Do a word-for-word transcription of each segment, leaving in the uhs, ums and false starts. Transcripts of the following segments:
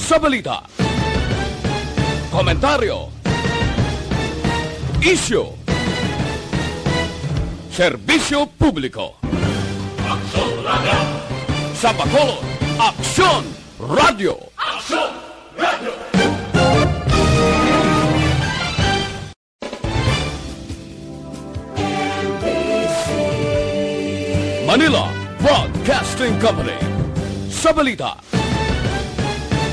Sa balita, komentaryo, isyu, serbisyo publiko. Aksyon Radyo. Sa Bacolod, Aksyon Radyo. Aksyon Radyo. Manila Broadcasting Company. Sa balita,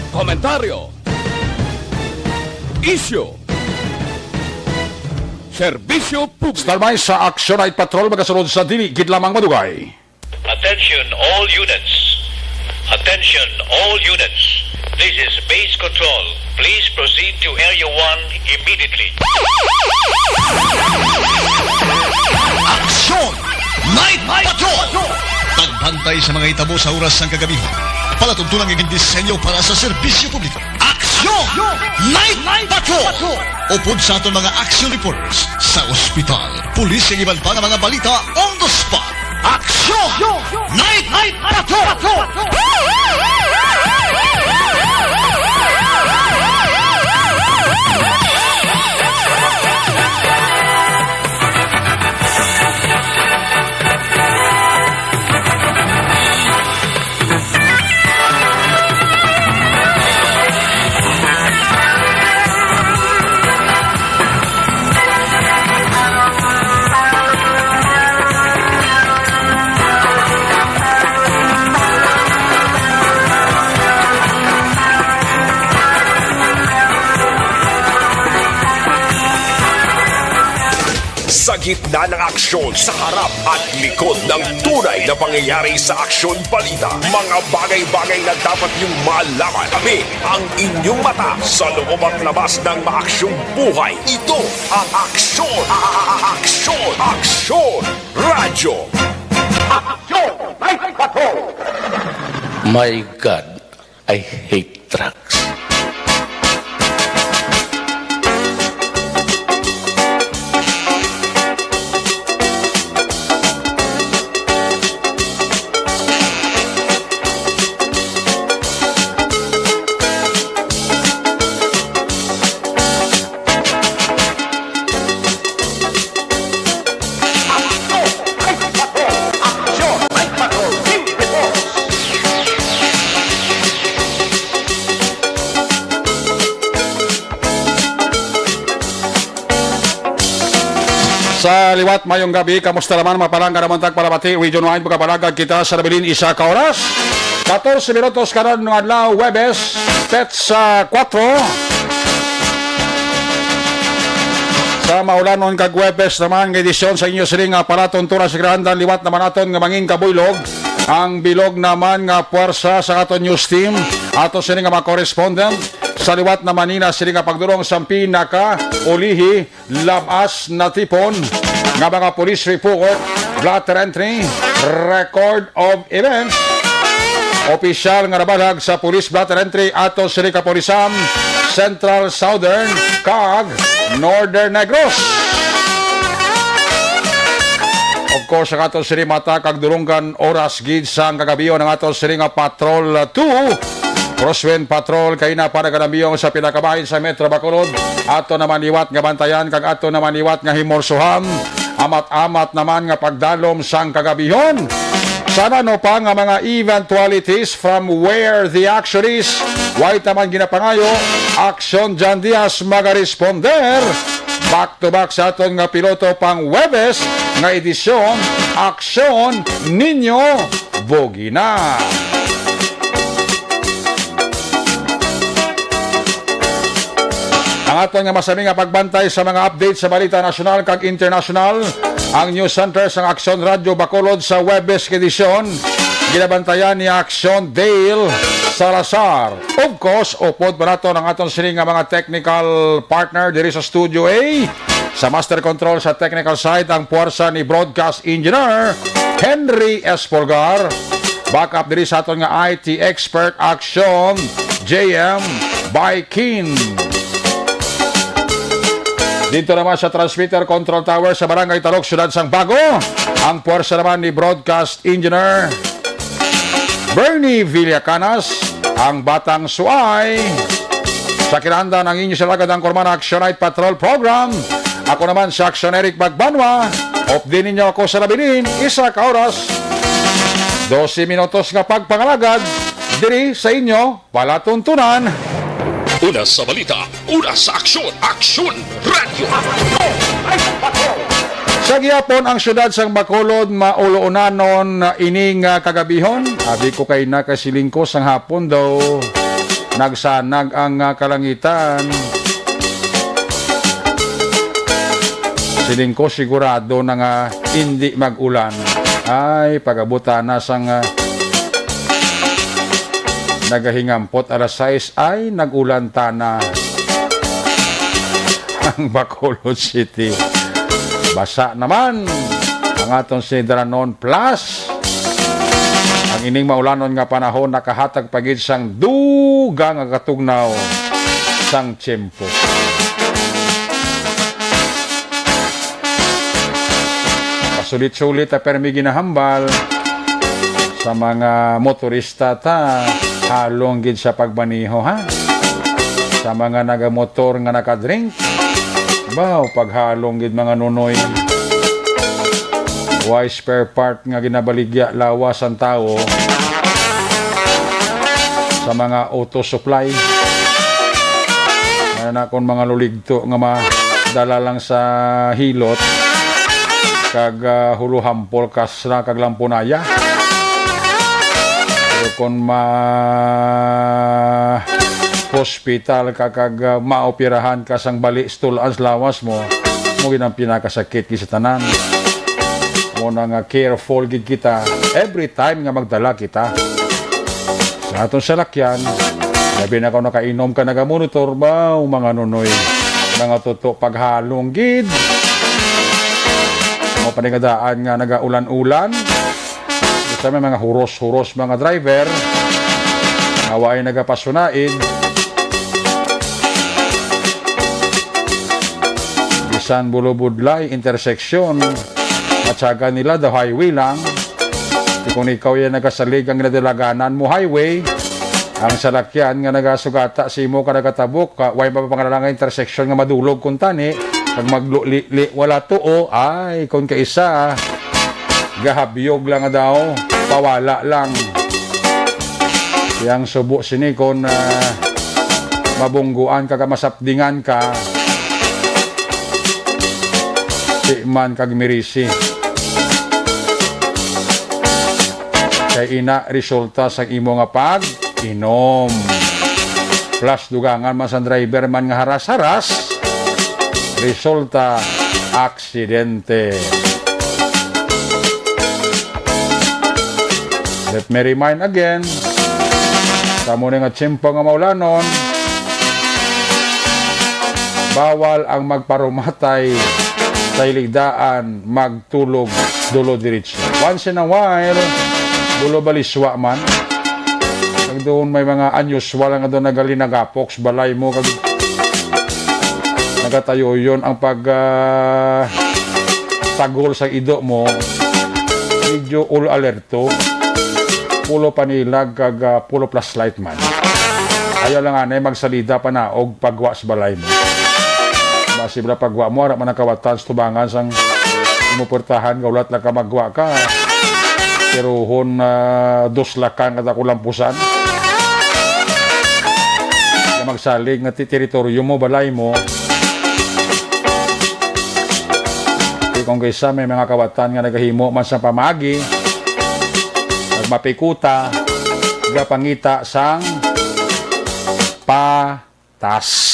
komentaryo, isyu, serbisyo publiko. Standby sa Action Night Patrol, magasunod sa Dili Gid Lamang Madugay. Attention all units. Attention all units. This is base control. Please proceed to Area one immediately. Aksyon! Night Patrol! Pagbantay sa mga hitabo sa oras sang kagabi. Palatuntunan nga gindisenyo para sa serbisyo publiko. Aksyon! Night Patrol! Upod sa aton mga action reporters sa ospital, pulis, kag iban pa nga mga balita on the spot. Aksyon! Night Patrol! Sa gitna ng aksyon, sa harap at likod ng tunay na pangyayari sa aksyon balita, mga bagay-bagay na dapat niyong malaman. Kami ang inyong mata sa loob at labas ng maaksyong buhay. Ito ang Aksyon, a- a- a- Aksyon, Aksyon Radyo. Aksyon Night Patrol. My God, I hate drugs. Sa liwat, mayong gabi. Kamusta naman, mga palangga naman tagpalabati? Region wide, magkabalagag kita sa nabilin isa ka oras. Katorse minutos karon nga adlaw, Huwebes, petsa kuwatro. Sa maulanon kag Huwebes naman nga edisyon sa inyo sini nga palatuntunan sa Grandan, liwat naman aton nga mangin kabuylog ang bilog naman nga puwersa sa aton news team. Ato sini nga mga correspondent sa liwat naman nina sini nga pagdulong sa pinaka ulihi labas natipon nga mga police report, blotter entry, record of events. Opisyal nga nabalag sa police blotter entry ato sini kapulisan, Central, Southern, kag Northern Negros. Of course, ang ato sini mata kag dulunggan oras gid sang kagabion ang ato sini nga Patrol two. Crosswind Patrol kay na para kanabiyong sa pinakabahin sa Metro Bacolod. Ato naman liwat nga bantayan kag ato naman liwat nga himorsohan. Amat-amat naman nga pagdalom sang kagabihon. Sana no pa nga mga eventualities from where the action is. Way taman ginapangayo, Aksyon John Diaz magaresponder. Back to back sa aton nga piloto pang Huwebes nga edisyon, Aksyon Niño Bugina. Ang aton nga masami nga pagbantay sa mga update sa balita nasyonal kag internasyonal, ang News Center sang Aksyon Radyo Bacolod sa Huwebes nga edisyon, ginabantayan ni Aksyon Dale Salazar. Of course, upod pa naton ang aton sini nga mga technical partner diri sa Studio A. Sa master control sa technical side, ang puwersa ni broadcast engineer Henry Espolgar. Backup diri sa aton nga I T expert, Aksyon J M Baikin. Dito naman sa transmitter control tower sa Barangay Talok, Siyudad sang Bago, ang puwersa naman ni broadcast engineer Bernie Villacanas. ang Batang Suay. Sa kinahanglan ang inyo sa lagad ang Kurman Action Night Patrol Program. Ako naman si Action Eric Magbanwa. Update ninyo ako sa labilin, isa ka oras, dose minutos nga pagpangalagad diri sa inyo palatuntunan. Una sa balita, una sa aksyon, Aksyon Radio. Sa gihapon, ang siyudad sang Bacolod maulunanon ining, ah, kagabihon. Abi ko kay nakasiling ko sang hapon daw nagsanag ang, ah, kalangitan. Siling ko sigurado na nga hindi mag-ulan. Ay, pagabutan na sang, ah, nagahingampot alas sais ay nag-ulan tana ang Bacolod City. Basa naman ang aton Sinidranon Plus. Ang ining maulanon nga panahon nakahatag pa gid sang dugang nga katugnaw sang tiyempo. Pasulit-sulit ta permi ginahambal sa mga motorista ta, halong gid sa pagmaneho, ha? Sa mga nagamotor nga nakadrink, baw, paghalong gid, mga nunoy. Way spare part nga ginabaligya lawas ang tawo sa mga auto supply. Ano na kung mga luligto nga madala lang sa hilot, kag, ah, huluhampol ka sa kag lampunaya. Pero kung ma-hospital ka kag, ah, maoperahan ka sang bali sa tul-an sa lawas mo, mo gid ang pinakasakit gid sa tanan. Mo na nga careful gid kita every time nga magdala kita sa aton salakyan. Labi na kung nakainom ka, nagamonitor ba, o mga nunoy, mga tuto, paghalong gid. Mo panigadaan nga nagaulan-ulan. Basta may mga huros-huros, mga driver, nga way nagapasunaid. Bisan bulubudlay, intersection, matyagan nila daw highway lang. Di kung ikaw yan nagasalig ang nadalaganan mo highway, ang salakyan nga nagasugata sa imo ka nagatabok, ka, way mapapangalangan intersection nga madulog kuntani, kag magluli-li, wala tuo, ay, kung kaisa, gahabyog lang daw, pawala lang. Yang subo sini kon, ah, mabungguan ka, ka masapdingan ka, di man kag mirisi. Kay ina resulta sa imo nga pag-inom. Plus, dugangan man sa driver man nga haras-haras, resulta aksidente. Let me remind again, sa amo ni nga tiyempo nga maulanon, bawal ang magparumatay sa hiligdaan, magtulog dulo diretso. Once in a while, dulo baliswa man. Kag doon may mga unusual nga doon nagalinagapok sa balay mo, kag nagatayo yon ang pag, ah, sagol sa ido mo, medyo all alerto. Pulo panilag kag, ah, pulo flashlight man. Ayaw lang anay magsalida pa na og pagwa sa balay mo. Masibra pagwa mo, ara man ang kawatan sa tubangan sang imo puwertahan, nga ulat lang ka magwa ka. Pero hon, ah, dos lakan ka dako lampusan. Nga magsalig nga ti-, teritoryo mo, balay mo. Di kung kaysa may mga kawatan nga nagahimo man sa pamagi, nagmapikuta, gapangita sang patas.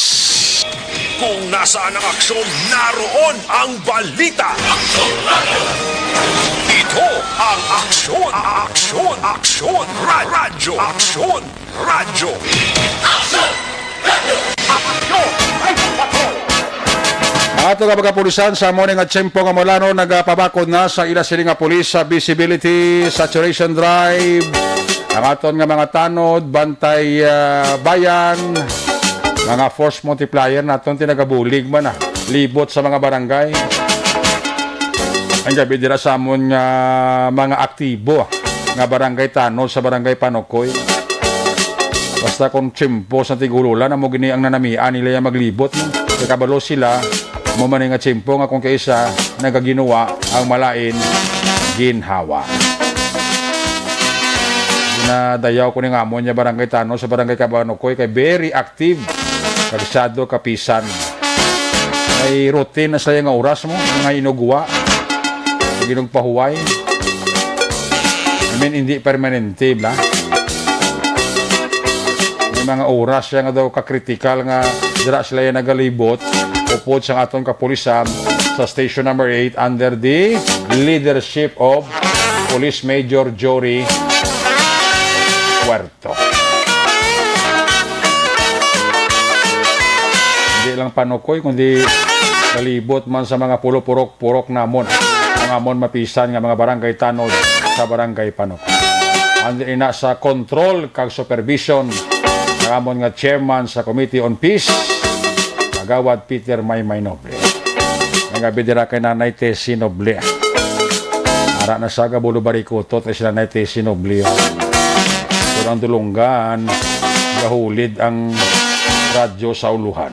Kung nasaan ang aksyon, naroon ang balita. Ito ang Aksyon, Aksyon, Aksyon, Ra-, Radyo, Aksyon, Radyo. Ang ato nga mga kapulisan sa amo ni nga tiyempo nga maulanon nagapabakod na sa ila sini nga police sa visibility saturation drive. Ang aton nga mga tanod, bantay, ah, bayan, mga force multiplier naton, tinagabulig man, ah, libot sa mga barangay. Ang gabi dira sa amon nga mga aktibo nga barangay tanod sa barangay Panukoy. Basta kung tiyempo sa tig-ululan, amo gini ang nanamian nila yang maglibot, no? Kay kabalo sila, mo man nga tiyempo nga kung kaisa nagaginuwa ang malain ginhawa. Nadayaw ko ni nga amo niya barangay Tano sa barangay Kabanukoy kay very active. Kag sado kapisan. May routine na sila nga oras mo, mga inugwa. Ginugpahuway. I mean, hindi permanente, bla. May mga oras siya nga daw kakritikal nga dira sila yung nagalibot upod sa aton kapulisan sa Station Number Eight under the leadership of Police Major Jory Puerto. Hindi lang panukoy, kundi kalibot man sa mga pulupurok-purok namon ang amon mapisan nga mga barangay tanod sa barangay Panok. Andi ina sa kontrol kag supervision ang amon nga chairman sa Committee on Peace, Kagawad Peter Maymay Noble. May nga bidira kay Nanay Tessie Noble. Ara na sa gabulo barikutot ay si Nanay Tessie Noble. Pero ang dulunggan, gahulid ang radyo sa uluhan.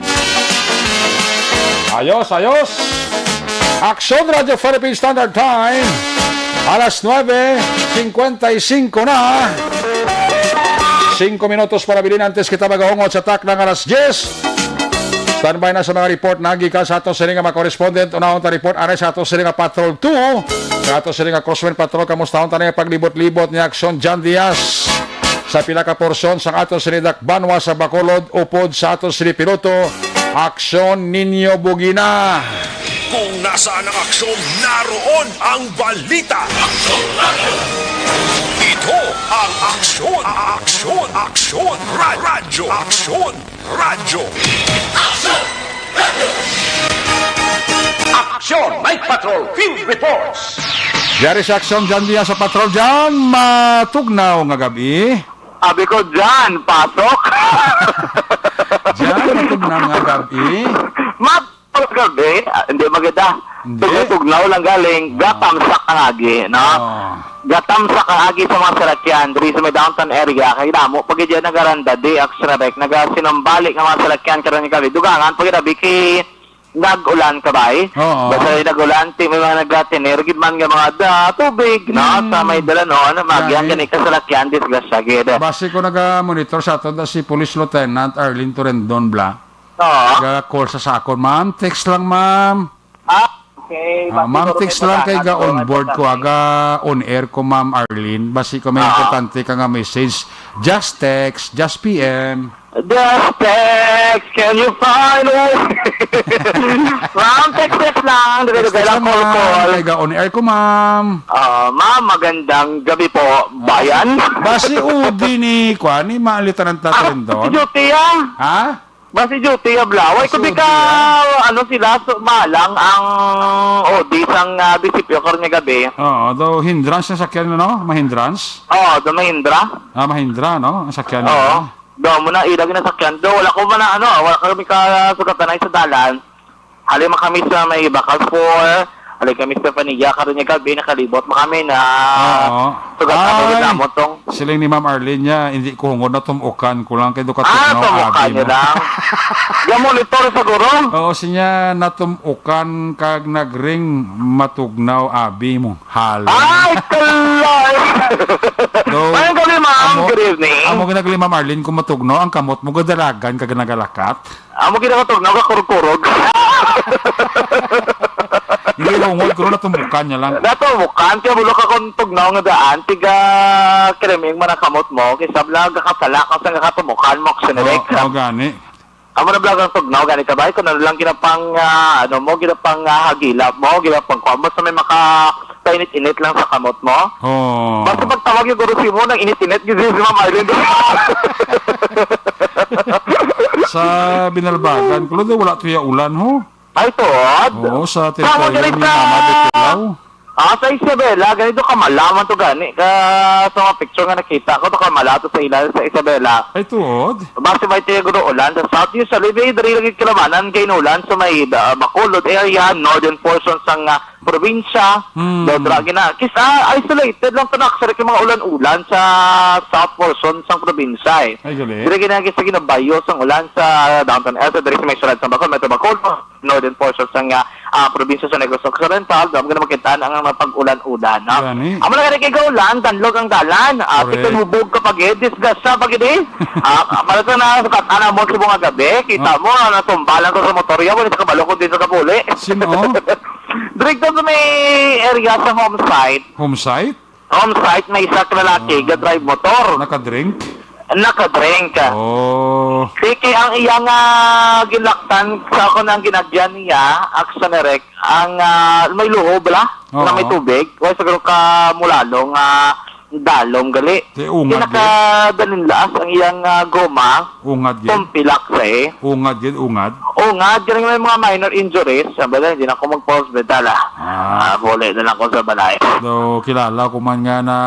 Ayos, ayos! Aksyon Radyo Philippine Standard Time. Alas nuebe cincuenta y cinco na. Cinco minutos para bilin antes kita magahungot sa takna nga alas diyes. Standby na sa mga report na gikan sa ato sini nga mga correspondent. Unahon ta report anay sa ato sini nga Patrol two. Sa ato sini nga Crosswind Patrol, kamusta ta na yung paglibot-libot ni Aksyon John Diaz? Sa pila ka porsyon sang ato sini dakbanwa sa Bacolod upod sa ato sini piloto, Aksyon Ninyo Bugina. Kung nasaan ang aksyon, naroon ang balita. Ito ang aksyon, aksyon, aksyon, ra- radyo, aksyon, radyo. Aksyon! Night Patrol Field Reports! Yari sa aksyon dyan, diya sa patrol dyan, matugnaw nga gabi. Abi ko dyan, pasok. Dyan, matugnaw nga gabi. Matugnaw gabi, ah, hindi maganda. Hindi. Tugnaw-tugnaw lang galing, Ah. gatamsak ang agi, no? Ah. Gatamsak ang agi sa mga salakyan diri sa may downtown area, kay damo pa gid yan nagaranda di, aksyon na bike, nagasinumbalik nga mga salakyan karon nga gabi. Dugangan pa gid abi kay nag-ulan ka ba, eh? Oo. Basta yung nag-ulan, ti may mga nagatineer gid man nga mga da, tubig, no? Mm. Sa may Dalanon, magian Gani. gani ka salakyan, disgrasya gid. Base ko naga-monitor sa ato, da si Police Lieutenant Arlene Torendon, bla. Oo. Ga-call sa sakon, "Ma'am, text lang, ma'am." Ah, okay. Ah, Basi ma'am, siguro text may lang kay kailangan ga-on ko, board ko, nagkakasal. aga on air ko, Ma'am Arlene. Basi ko may Ah. importante ka nga message. Just text, just P M. Just text, can you find me? Ma'am, text, text lang. Dugay, Text, dugay text lang, lang, call, ma'am. call. Kay ga-on air ko, ma'am. Ah, ma'am, magandang gabi po, bayan. Basi udi ni, kuan, ni Ma'am Lieutenant Ah, Torendon. Duty, ah. Ha? Basi duty, ah, bla. Way Basi ko di duty, ka, ah. ano sila, so, malang ang O D sang, ah, D C P O karon nga gabi. Oo, do hindrance na sakyan, no? Mahindrance? Oo, do Mahindra. Ah, Mahindra, no? Ang sakyan Oo. nila. Do mo na ilag na sakyan. Do, wala ko man na, ano, wala kami kasugatanay sa dalan. Halin man kami sa may Bacal four, halin kami sa Paniya, karon nga gabi, nakalibot man kami na Oo. sugat ako Ay, rin namon tong siling ni Ma'am Arlene niya, "Hindi ko hungod, natumukan ko lang kay do ka Ah, tugnaw, tumukan abi niyo mo." lang. Ga-monitor siguro? Oo, sinya, "Natumukan kag nagring matugnaw, abi mo." Hala. Ay, kalay! Do, Mayong gabi, ma'am. amo, Good evening. amo ginagaling, Ma'am Arlene, kung matugnaw, ang kamot mo, gadalagan kag nagalakat. Amo ginakatugnaw ka kurog-kurog. Hindi, hungod ko, natumukan niya lang. Natumukan, kaya bulo ka kung tugnaw nga daan, tiga kiriming man ang kamot mo, kay sabla, gakasala ka sa gakatumukan mo, Oo, sinirek. oo, gani. Amo na bala ang tugnaw, gani ka ba? Kung ano lang ginapang, ah, ano mo, ginapang, ah, hagilap mo, ginapang kuha mo, sa may maka, painit-init lang sa kamot mo. Oo. Basta pagtawag yung guro si mo, nang init-init, yun si Ma'am Arlene. Sa Binalbagan, kulo daw wala tuya ulan, ho? Ay, tuod? Oo, sa Sa teritoryo mga ni ganito, Mama Betulaw. ah, sa Isabela, ganito kamala man to gani. Ka, sa mga picture nga nakita ko, to kamala to sa ilalim sa Isabela. Ay, tuod? Base may tiya gulo ulan. Sa South, usually, may dali lagi kilamanan kay inulan sa may, ah, Bacolod area, northern portion sa nga probinsya. Hmm. Daw dira gina-, kis-, ah, isolated lang to na, actually, kay mga ulan-ulan sa south portion sang probinsya, eh. Ay, gali. Dira gina-, kis-, ginabayo sang ulan sa downtown area, diri sa may sulod sa Bacol, Metro Bacolod, northern portion sang, ah, ah, probinsya sa Negros Occidental, daw gina makita na ang mga pag-ulan-ulan, no? Gani. Amo na gani kay gaulan, danlog ang dalan, ah, Correct. Tikon hubog ka pa gid, disgrasya pa gid, eh. Ah, para sa na, sa kat-, ana mo, subong nga gabi, kita Ah. mo, ah, natumbalan ko sa motorya, wala sa kabalo ko dito sa kapuli. Sino? Direkta sa may area sa home site. Home site? Home site, may isa ka lalaki, Ah. ga-drive motor. Nakadrink? Nakadrink. Oh. Sige, ang iya nga gilaktan sa ako nang ginagyan niya, action direct, ang, ah, may luho bala, na may Oo. tubig. Wa siguro ka mulalo nga dalom gali. Di, ungad gid. Pinakadalinlaas ang iyang, ah, goma. Ungad gid. Tumpilak sa eh. Ungad gid, ungad. Ungad, gani may mga minor injuries. Sabi na, hindi na ako magpa-hospital, ah. Ah. Ah, puli na lang ko sa balay. Do, kilala ko man nga na,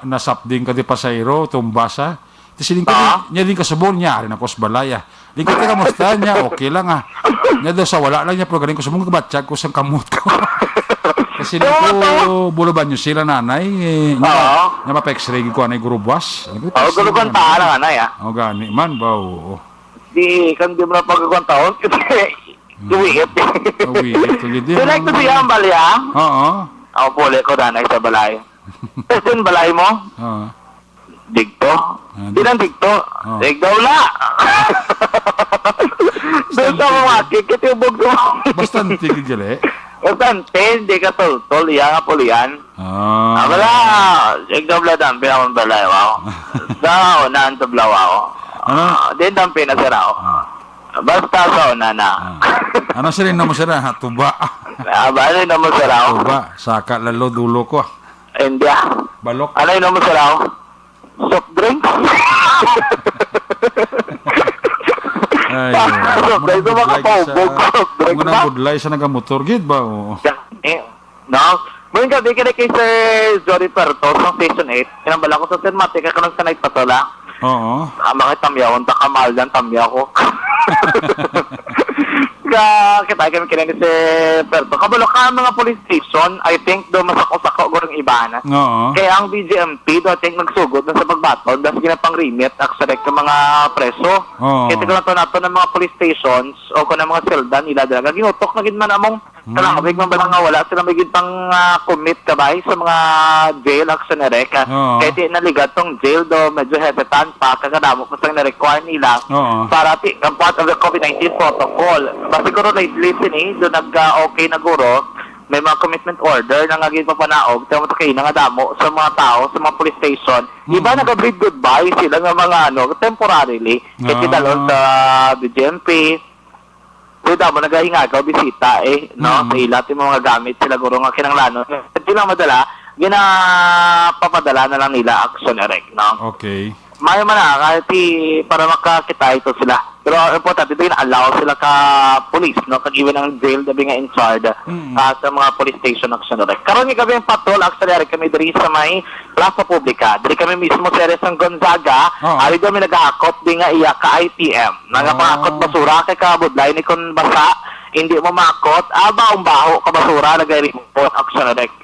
nasapding ka di pasahero, tumbas, ah. Ti siling ko, Ah. niya din kasubon niya, ari na ko sa balay, ah. Lingkod ka, kamusta niya? Okay lang, ah. Niya daw sa wala lang niya, pero galing ko sa mga kabatsag ko sang kamot ko. Kasi Ano ko, to? Bulaban niyo sila, nanay, eh, niya, Oo. niya mapa-x-ray ko, anay gurubwas. Ano ko, Oh, X-ray gulugan na, pa, nanay? Lang, anay, ah. Oh, gani man ba, oo. Di, kung di mo na pagkakuan taon, kasi Hmm. Uwiit. Uwiit, uwiit. Di, like, to siya ang balya? Oo. Ako, puli ko, nanay, sa balay. Tapos yung balay mo? Oo. Digto? Ah, Di di- lang digto. Oh. Digdaw na. Doon sa mga kikit yung bugto. Bastante, gid, gali. Bastante, hindi ka tol-tol, iya nga pulian. Ah. Ah, wala. Digdaw na daan, pinakon balay, wow. Sa unahan sa Blawaw. Ano? Ah, di daan pinasaraw. Ah. Basta sa una na. Ah. Ano sila, ino mo sila, ha? Tuba. Ah, bali na mo saraw. Tuba. Saka lalo dulo ko, ah. India. Balok. Ano ino mo saraw? Soft drinks? Ay, Soft drinks, muna budlay makapaubog. Sa, Soft drinks muna ba? Budlay sa nagamotor, gid ba? Oo. Eh, no? Mayong gabi kini kay Sir Jory Perto sa Station eight. Kinambala ko sa Sir Mate, kay kanang sanay pa sila. Oo. Ah, makita tamyaw, unta ka mahal dyan, tamyaw ko. Ka, kita kami kini ni Sir Perto. Kabalo ka, mga police station, I think, do masako-sako gurang iban. Oo. Kaya ang B J M P, do, I think, nagsugod na sa pagbaton, das ginapang-remit, actually, ka mga preso. Oo. Kaya tignan nato nato ng mga police stations o kung ang mga selda nila, dala, ginutok na gid man among Hmm. Sa nakabig man ba nga wala sila may gid pang, ah, commit kabay sa mga jail action na rek, ah. Oo. Kaya di naligat tong jail do, medyo hesitant pa, kagkadamo pa sang na-require nila Oo. para ti-, ang part of the COVID nineteen protocol. Basta siguro lately sini, do nag, ah, okay na guro, may mga commitment order na nga ginpapanaog, sa mga kaina nga damo, sa mga tao, sa mga police station. Iba Mm. nag-bid goodbye sila nga mga, ano, temporarily. Kaya Ah. kidalon sa B J M P, Pero damo nagahingagaw bisita, eh, no? Mm. Sa ila, ti mga gamit sila guro nga kinahanglanon. Di lang madala, ginapapadala na lang nila action direct, no? Okay. Mayo man na, kahit ti, para makakita ito sila. Pero ang importante, di na-allow sila ka police, no? Kag even ang jail, dabi nga in charge, Mm. ah, sa mga police station action direct. Karon nga gabi ang patrol, actually, ari kami diri sa may Plaza Publica. Diri kami mismo sa area sang Gonzaga, Oo. ari daw may nagahakot di nga iya ka I T M. Nagapangakot Ah. basura kay kabudlay ni kon basa, hindi mo makot. Ah, baong baho ka basura, nagay-report, action direct.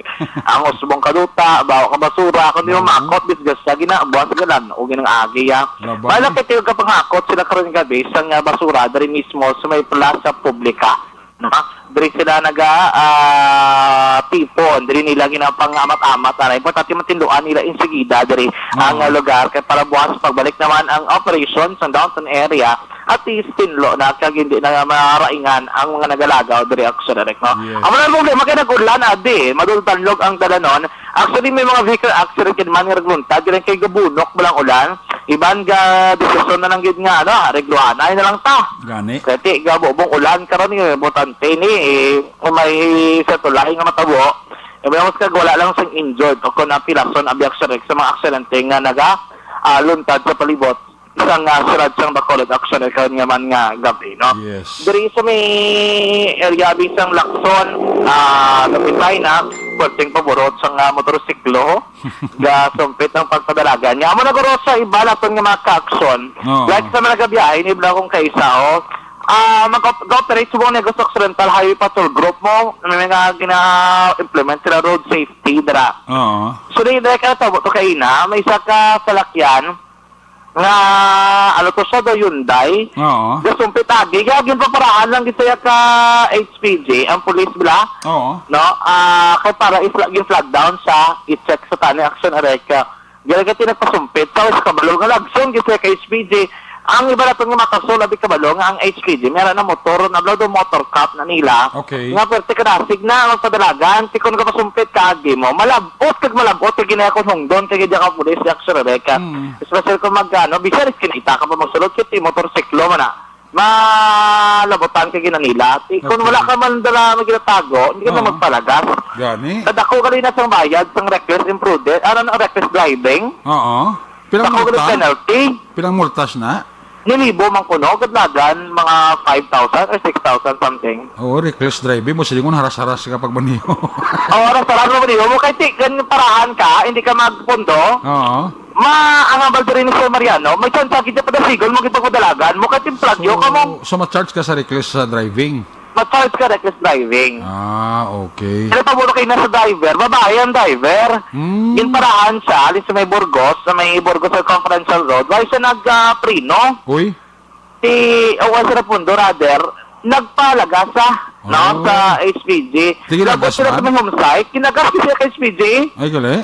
Ang usbong kaduta, baho ka basura, kung di mo Oo. makot, disgrasya, gina-, buwas galan, o ginang agi, ya. Laban. Bala kay tiyo ka pangakot sila karon gabi sa nga basura, diri mismo sa may plaza publica. No? Diri sila naga, ah, tipon, diri nila ginapang-amat-amat, na importante matinduan nila insigida diri Oo. ang, ah, lugar, kay para buwas pagbalik naman ang operation sa downtown area. At least, tinlo na kag hindi na maraingan ang mga nagalagaw diri, action direct, no? Yes. Amo na ang problema kay nag-ulan, adi, madultanlog ang dalanon. Actually, may mga vehicle accident gid man nga nagluntad, diri kay gabunok ba lang ulan. Iban ga desisyon na lang gid nga, ano, aregluhanay na lang ta. Gani. Kay ti, gabubong ulan karon, eh, butante ni, eh, kung may sa tulay nga matabo, eh, may mas kag wala lang sang injured o kung napilason ang action direct sa mga aksidente nga naga, ah, luntad sa palibot. Sa nga sirad sang Bacolod, action na karon nga man nga gabi, no? Yes. Diri sa may area bisang Lacson, ah, Kapitay na, pwedeng paburot sa nga motorsiklo, ga sumpit ang pagpadalagan. Nga amo na guro sa iba naton nga mga ka-action. Oo. Like sa mga nagabiyahe ni Bla kong kaisa, oh, Ah, mag-op-, ga-operate subong ni Negros Occidental Highway Patrol Group mo, may mga gina-implement sila road safety dira. Oo. So, di, di ka tabo to kaina, may isa ka salakyan nga, ano to siya, do Hyundai. Oo. Gasumpit agi, kaya ginpaparahan lang gid siya ka H P G, ang pulis bala. Oo. No? Ah, kay para i-flag, yung flag down sa i-check sa tani action arrest ka. Dili ka ti nagpasumpit, sa kabalo nga lagson gid siya ka H P G. Ang iba naton nga makaso, labi kabalo nga ang H P G, may ara na motor, na blood motor cup na nila. Okay. Nga pwerte ka nasig na magpadalagan, ti kon ka pasumpit ka agi mo, malabot kag malabot kag ginaya kon hungdon kag gid ka pulis, Action Rebecca. Mm. Especially kung mag, ano, bisan is kinita ka pa magsulod, kiti motorsiklo man na. Malabutan ka ginanila. Ti, kung Okay. wala ka man dala nga ginatago, hindi ka na Oo. magpalagas. Gani. Kadako gali na sang bayad, sang reckless imprudent, ano na, reckless driving. Oo. Pilang Dako gali multa? Penalty. Pilang multas na? Nilibo man kuno, kadlagan, mga five thousand or six thousand something. Oo, reckless driving mo, silingon, haras-haras ka pag maniho. Oo, haras-haras mo, maniho mo. Kay ti, kan parahan ka, hindi ka magpundo. Oo. Ma, ang hambal diri ni Sir Mariano, may chance kita padasigon mo, kita padalagan mo, kay ti plagyo ka mo. So, so ma-charge ka sa reckless, sa driving? Ma-charge ka reckless driving. Ah, okay. Kaya pa mo kayo na sa driver, babae ang driver. Hmm. Ginparahan siya, alis sa may Burgos, sa may Burgos Circumferential Road, why siya nag, ah, preno? Uy. Si, o, why siya napundo, rather, nagpalagasa, no, Oh. sa H P G. Sige, Labot lagas sila sa man. may home site, kinagas ko siya ka H P G. Ay, gali.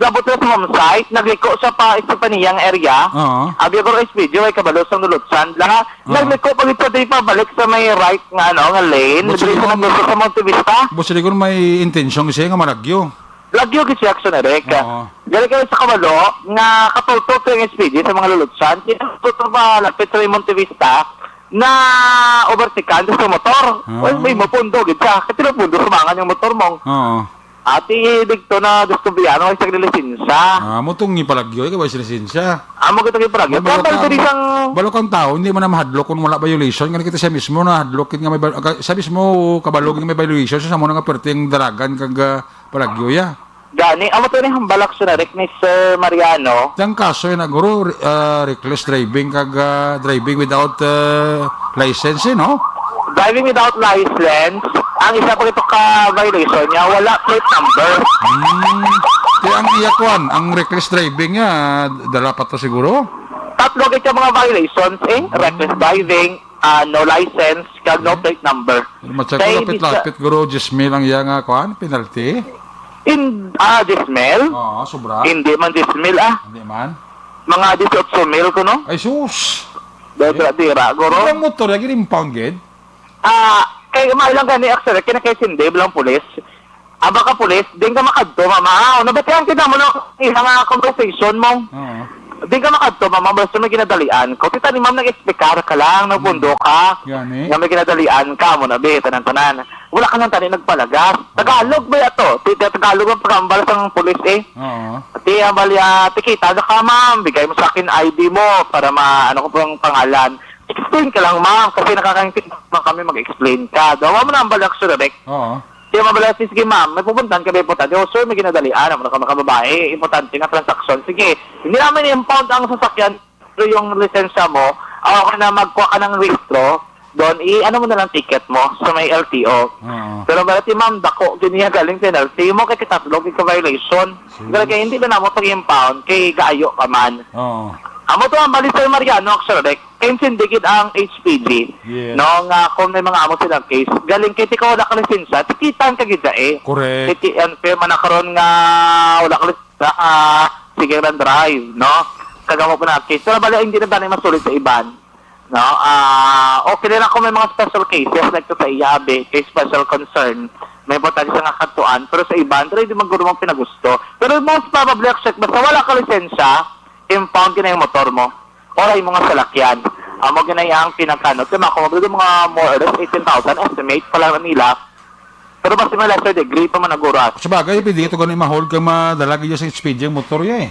Labot sila sa home site, nagliko siya pa sa paniyang area. Oo. Abi ko H P G, ay kabalo sang lulutsan. La, Oo. nagliko pa gid siya di pabalik sa may right nga, ano, nga lane. But Dili siya siguro, nagliko sa Monte Vista. But siguro may intensyon siya nga malagyo. Lagyo gid siya, Action Eric. Oo. Dali kayo sa kabalo nga katultol sa H P G sa mga lulutsan. Kaya katultol pa lapit sa may Monte Vista na overtikan sa motor. Ah. Well, may mapundo gid siya. Kasi mapundo sa mangan yung motor mo. Oo. Ati, digto na diskubrihan mo sa lisensa. Ah, mo tong ipalagyo, ikaw ay lisensa. Amo kita yung palagyo. May Kaya balo balik ka, diri sang balo kang tao, hindi mo na mahadlok kung wala violation. Kaya kita siya mismo na hadlok, nga may, val- ka- siya mismo kabalog nga may violation. Siya mo na nga perting daragan kag ah, palagyo, ya. Gani, amo to ni hambal, Action Eric, ni Sir Mariano. Ang kaso yun, guro, re- ah, reckless driving kag ah, driving without ah, license, eh, no? Driving without license, ang isa pa ito ka violation niya, wala plate number. Hmm. Kaya ang iya kuan, ang reckless driving niya, dala pa to siguro? Tatlo gid ka mga violations, eh. Hmm. Reckless driving, ah, no license, kag no plate number. Pero ma-check ko, Kay lapit-lapit, guro, diyes mil ang iya nga kuan, penalty. In, ah, diyes mil? Oo, sobra. Hindi man diyes mil, ah. Hindi man. Mga disiotso mil ko, no? Ay, sus! Dira, dira, guro. Ang motor, lagi rin impound, gid? Ah, kay maayo lang gani, actually, kinakaisindi lang pulis. Aba ka pulis, din ka makadto, mama. Ah, nabatian kita mo lang, ilang nga conversation mo. Oo. Din ka makadto, mama, basta may ginadalian. Kung kita ni ma'am, nag-explicar ka lang, nagbundo ka. Gani. Nga may ginadalian ka, mo na, be, tanan-tanan. Wala ka lang tani nagpalagas. Tagalog ba yato? Ti-, Tagalog ang pagkambal sa pulis, eh. Oo. Ti, ang balya, tikita na ka, ma'am. Bigay mo sa akin I D mo para ma-, ano ko pong pangalan. Explain ka lang, ma'am, kasi nakakaintindi naman kami mag-explain ka. Daw mo na ang balak, sir, Rek. Oo. Kaya mabalasi, sige, ma'am, may pupuntahan ka ba importante? Oh, sir, may ginadalian. Ano ka, makababae? Importante nga transaksyon. Sige, hindi namin i-impound ang sasakyan, pero yung lisensya mo, ah, okay na, magkuha ka ng rehistro, doon, i-ano mo na lang ticket mo sa may L T O. Oo. Pero balati, ma'am, dako, giniya galing penalty mo, kay kitatlog ka violation. Sus. Dahil kay hindi na namo pag-impound, kay gaayo ka man. Oo. Amo to ang bali, Sir Mariano, actually, like, kay sindi gid ang H P G, Yes. no, nga kung may mga amo silang case, galing kay ti ka wala ka lisensya, tikitan ka gid eh. Correct. Kay ti unfair man na karon nga wala ka lisensya, ah, sige lang drive, no? Kagamo po na case. Pero bali, hindi na ba na masulit sa iban? No? Ah, okay lang kung may mga special cases, like to sa iyabe, kay special concern, may importante sa nga katuan, pero sa iban, pero hindi man guro mong pinagusto. Pero most probably, accept, basta wala ka lisensya, impound ka na yung motor mo. Or ay mga salakyan. Amo ginay ang pinagkanot. Kaya ako, mga, mga more or less eighteen thousand estimate pa lang nila. Pero basta may lesser degree pa man nagura. Sa bagay, pwede ito ganun ma-hold kang madala gid sa H P G ang motor niya eh.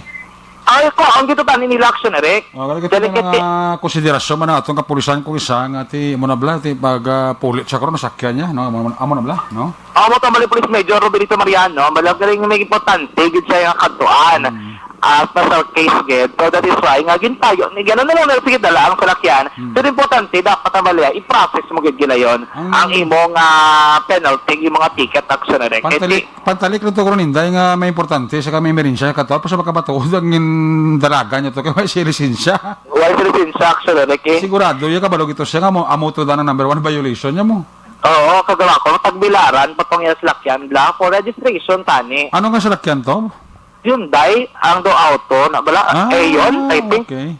Ay, ko, ang gito tani nila action, Eric. Oh, kaya ito Delicate nga konsiderasyon man ang atong kapulisan kung isa nga ti mo na bla, ti pag ah, pulit siya karon nasakyan niya, no? Amo, amo na bla, no? Amo to, mali, Police Major Roberto Mariano, malagaling may importante gid siya yung kadtuan. Hmm. ah, special case gid. So, that is why nga gintayo ni, gano na lang na, sige, dala ang salakyan. Hmm. Pero importante, dapat ang baliya, i-process mo gid gilayon Ang ang imong, ah, penalty, imong ticket, actually. Kay Pantalik, di- pantalik lang to, Ron Inday, nga may importante sa kami emerensya, kato, pa sa makabatuod ang gindalagan niya to, kay may siya lisensya. Wala sa lisensya, actually, kay Sigurado, yung kabalo gito siya nga mo, amo to na number one violation niya mo. Oo, kagawa ko, tagbilaran, patong yung salakyan, bla, for registration, tani. Ano nga salakyan to? Hyundai, ang do auto, na bala, Ah, Aeon, I think. Okay.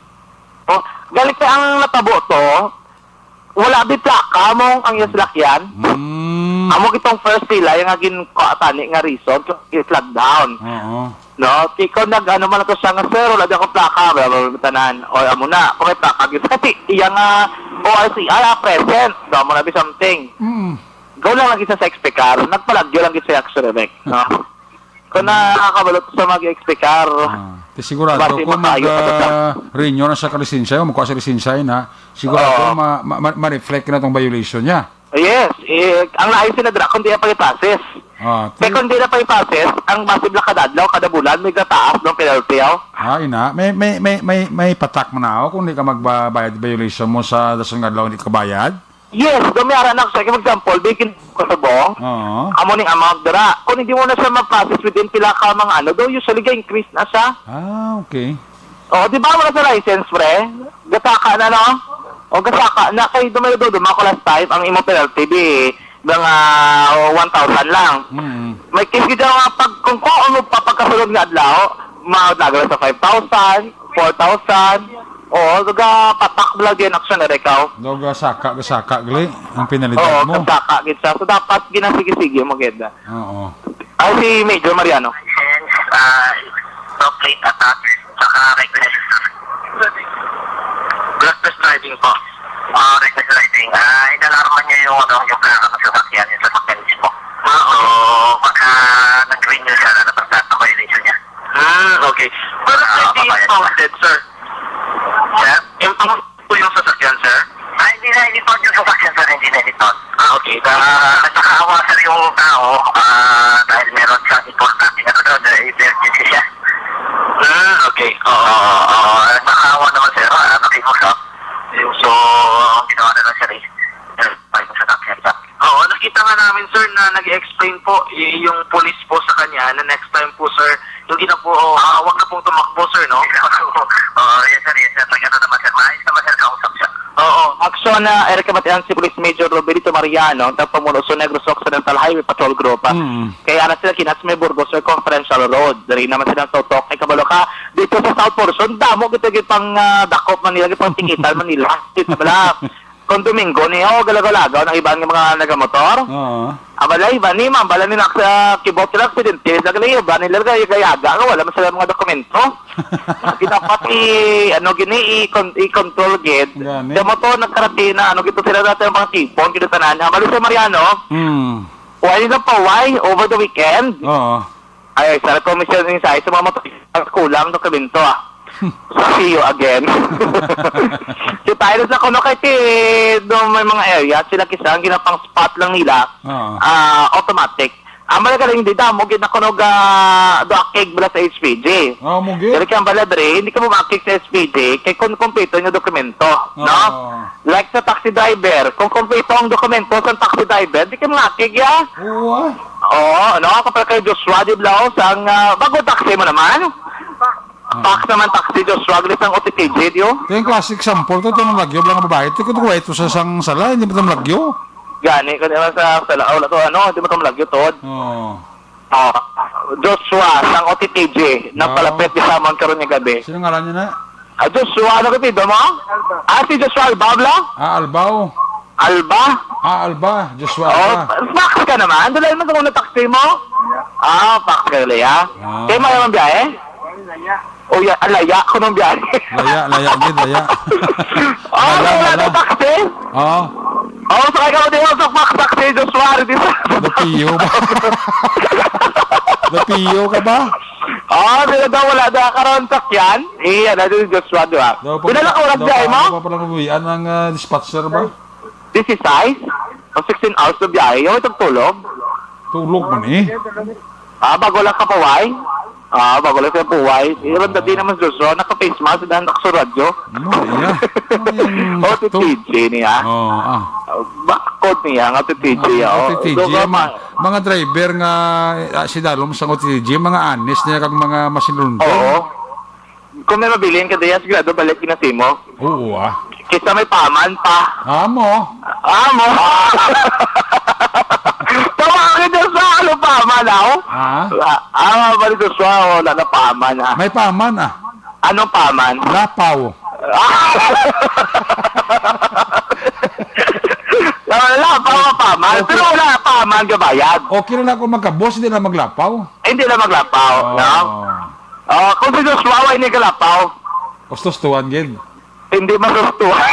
Oh, galit kay ang natabo to, wala di plaka mo ang iyang salakyan. Mm. Amo kitong first nila, yung nga gin-, kuha tani nga reason, kung i-flag down. Oo. No? Ikaw nag-, ano man to siya nga, "Sir, wala di ako plaka." Bla, bla, bla, tanan. O, amo na, kung may plaka, gid. Kasi, iya nga, O R C R, ah, present. Daw mo na bi something. Mm. Go lang lagi sa, sa explicar. Nagpalagyo lang gid sa X-ray, no? Kung nakakabalo to sa mag-explicar, Ah, ti sigurado basi kung makayo mag, ka pa sa ah, renew na sa kalisensya, o magkuha sa lisensya na, sigurado Oo. ma, ma, ma, ma-reflect na tong violation niya. Yes, eh, ang lain sila dira, kung di pa i-process. Ah, Kaya ti- kung di na pa i-process, ang basi bla kada adlaw, kada bulan, may gataas ng penalty, oh. Ah, ina, may, may, may, may, may patak mo na ako kung di ka magbayad violation mo sa dason nga adlaw, hindi ka bayad? Yes, gamiyara na, sa example, bigyan ko sa bong, Oo. amo ning amount dira. Kung hindi mo na siya ma-process within pila ka mga ano, do usually ga-increase na siya. Ah, okay. Oh, di ba wala sa license, pre? Gasaka na, no? O gasaka na kay dumay do dumako last time ang imong penalty bi mga one thousand lang. Mm. May case gid nga pag kung ko ano papagkasunod nga adlaw, madagdag sa five thousand, four thousand. Oo, so ga patak lang din action na ikaw. Daw gasaka, gasaka gali ang penalidad Oo, mo. Gasaka gid siya. So dapat ginasigi-sigi mo gid. Oo. Ah, si Major Mariano. License, ah, no plate attached, saka reckless. Reckless driving po. Ah, reckless driving. Ah, inalarma niya yung, ano, yung plaka ng sasakyan, yung sasakyan mismo. So, pagka nag-renew siya, lalabas lahat ng violation niya. Hmm, okay. Pero Ah, pwede babae. Impounded, sir. Sir? Impound po yung sasakyan, sir? Ah, hindi na impound yung sasakyan, sir. Hindi na impound. Ah, okay. Ah, at saka awa, sir, yung tao, ah, dahil meron siyang importante na ano, na emergency siya. Hmm, okay. Oo, oo, oo. At saka awa naman, sir, ah, nakiusap. So, ang ginawa na lang, sir, eh, pa yung sasakyan, sir. Oo, nakita nga namin, sir, na nag-explain po y-, yung police po sa kanya na next time po, sir, hindi na po, ah, wag na pong tumakbo, sir, no? Oo, yes, sir, yes, sir. Nag-ano naman, sir. Maayos naman, sir, kausap siya. Oo, action na, Eric, kamatian si Police Major Roberto Mariano, ang tagpamuno sa Negros Occidental Highway Patrol Group, ah. Mm. Kaya na sila kinas may Burgos Circumferential Road. Dari naman sila tutok. Ay, kabalo ka, dito sa South Portion, damo kita gid pang, ah, dakop Manila, gid pang tikitan Manila. Dito pala. Kung Domingo ni, oh, galagaw-lagaw ng iban nga mga nagamotor. Oo. Aba, lay, iban ni, ma'am, bala ni nak-, sa kibot sila, aksidente, sa gali, iban nila, gay-, gayaga, nga wala man sila mga dokumento. Dapat i-, ano, gini, i-con-, i-control gid. Gani. Sa motor, nagkaratina, ano, gito sila dati ang mga tipon, gito tanan. Ha, Malusa Mariano, Hmm. why nila pa, why? Over the weekend? Oo. Ay, sa komisyon ni sa, sa mga motor, kulang dokumento, ah. So, see you again. Si tayo sa kuno kay ti, do may mga area, sila kisa ang ginapang spot lang nila, Oo. ah, automatic. Ang mga galing di damo, ginakunog, ah, do akig bala sa H P G. Oo, mo gid. Dili kang bala dre, hindi ka mo maakig sa H P G, kay kung kompleto yung dokumento, no? Oo. Like sa taxi driver, kung kompleto ang dokumento sa taxi driver, di ka maakig, ya? Oo, ah. Oo, no? Kapag kay Joshua, di bala, oh, sang, ah, bago taxi mo naman? Ah. Tax naman, taxi, Joshua, gali sang O T T J, di, oh. Ito yung classic example to, ito ng lagyo, mga babae. Ito, ito, ito, sa sang sala, hindi mo ito malagyo. Gani, kung di man sa sala, oh, wala to, ano, hindi mo ito malagyo, Todd. Oo. Oh, Joshua, sang O T T J, Oo. nagpalapit ni Samon karon nga gabi. Sino ngalan niya na? Ah, Joshua, ano ka, Pido mo? Ah, si Joshua Alba, bla? Ah, Albao. Alba? Ah, Alba. Joshua Oh, Alba. Fax ka naman. Dala naman kung ano taxi mo? Ah, fax ka gali, ha? Ah. Kaya mo naman biyahe? O, ya, alaya ko nung biyahe. Laya, laya, gid, laya. Oh, Laya, wala laya. na taxi? Oo. Oh, sakay ka mo din sa fax taxi, Joshua, di sa Dapiyo ba? Dapiyo ka ba? Oh, sila daw wala na karon sakyan. Iya na din, Joshua, di ba? Daw pa Pinala pala, ko, daw biyahe pa, mo? daw pa pala mabuhian ang, ah, dispatcher ba? This is size? O sixteen hours na biyahe. Yung itong tulog? Tulog man eh. Ah, bago lang kapaway? Ah, bago lang siya buhay. Iron dati naman, Joshua, naka-face mask, dahil naka sa radyo. Mo, iya. Ano yung O, si sakto? T J niya. Oo, ah. Bakod niya, nga si T J, Mga oh. O, T J, Do ka mga, ma- mga driver nga, ah, si Dalom sa O T J, mga honest niya kag mga masinulundon. Oo. Kung may mabilin ka diya, sigurado balik na simo. Oo, ah. Kisa may paman pa. Amo. Amo. Tama ka dyan sa ano, paman, ah, oh? Ah? Ah, ah, balik sa suwa, oh, wala na paman, ah. May paman, ah. Anong paman? Lapaw. Ah! Wala, lapaw ang paman. Okay. Pero wala paman, gabayad. Okay na lang kung magkabos, hindi na maglapaw. Hindi na maglapaw, Oh. no? Oh, kung si Joshua, hindi kalapaw. Gusto tuwan, gid. Hindi masustuhan.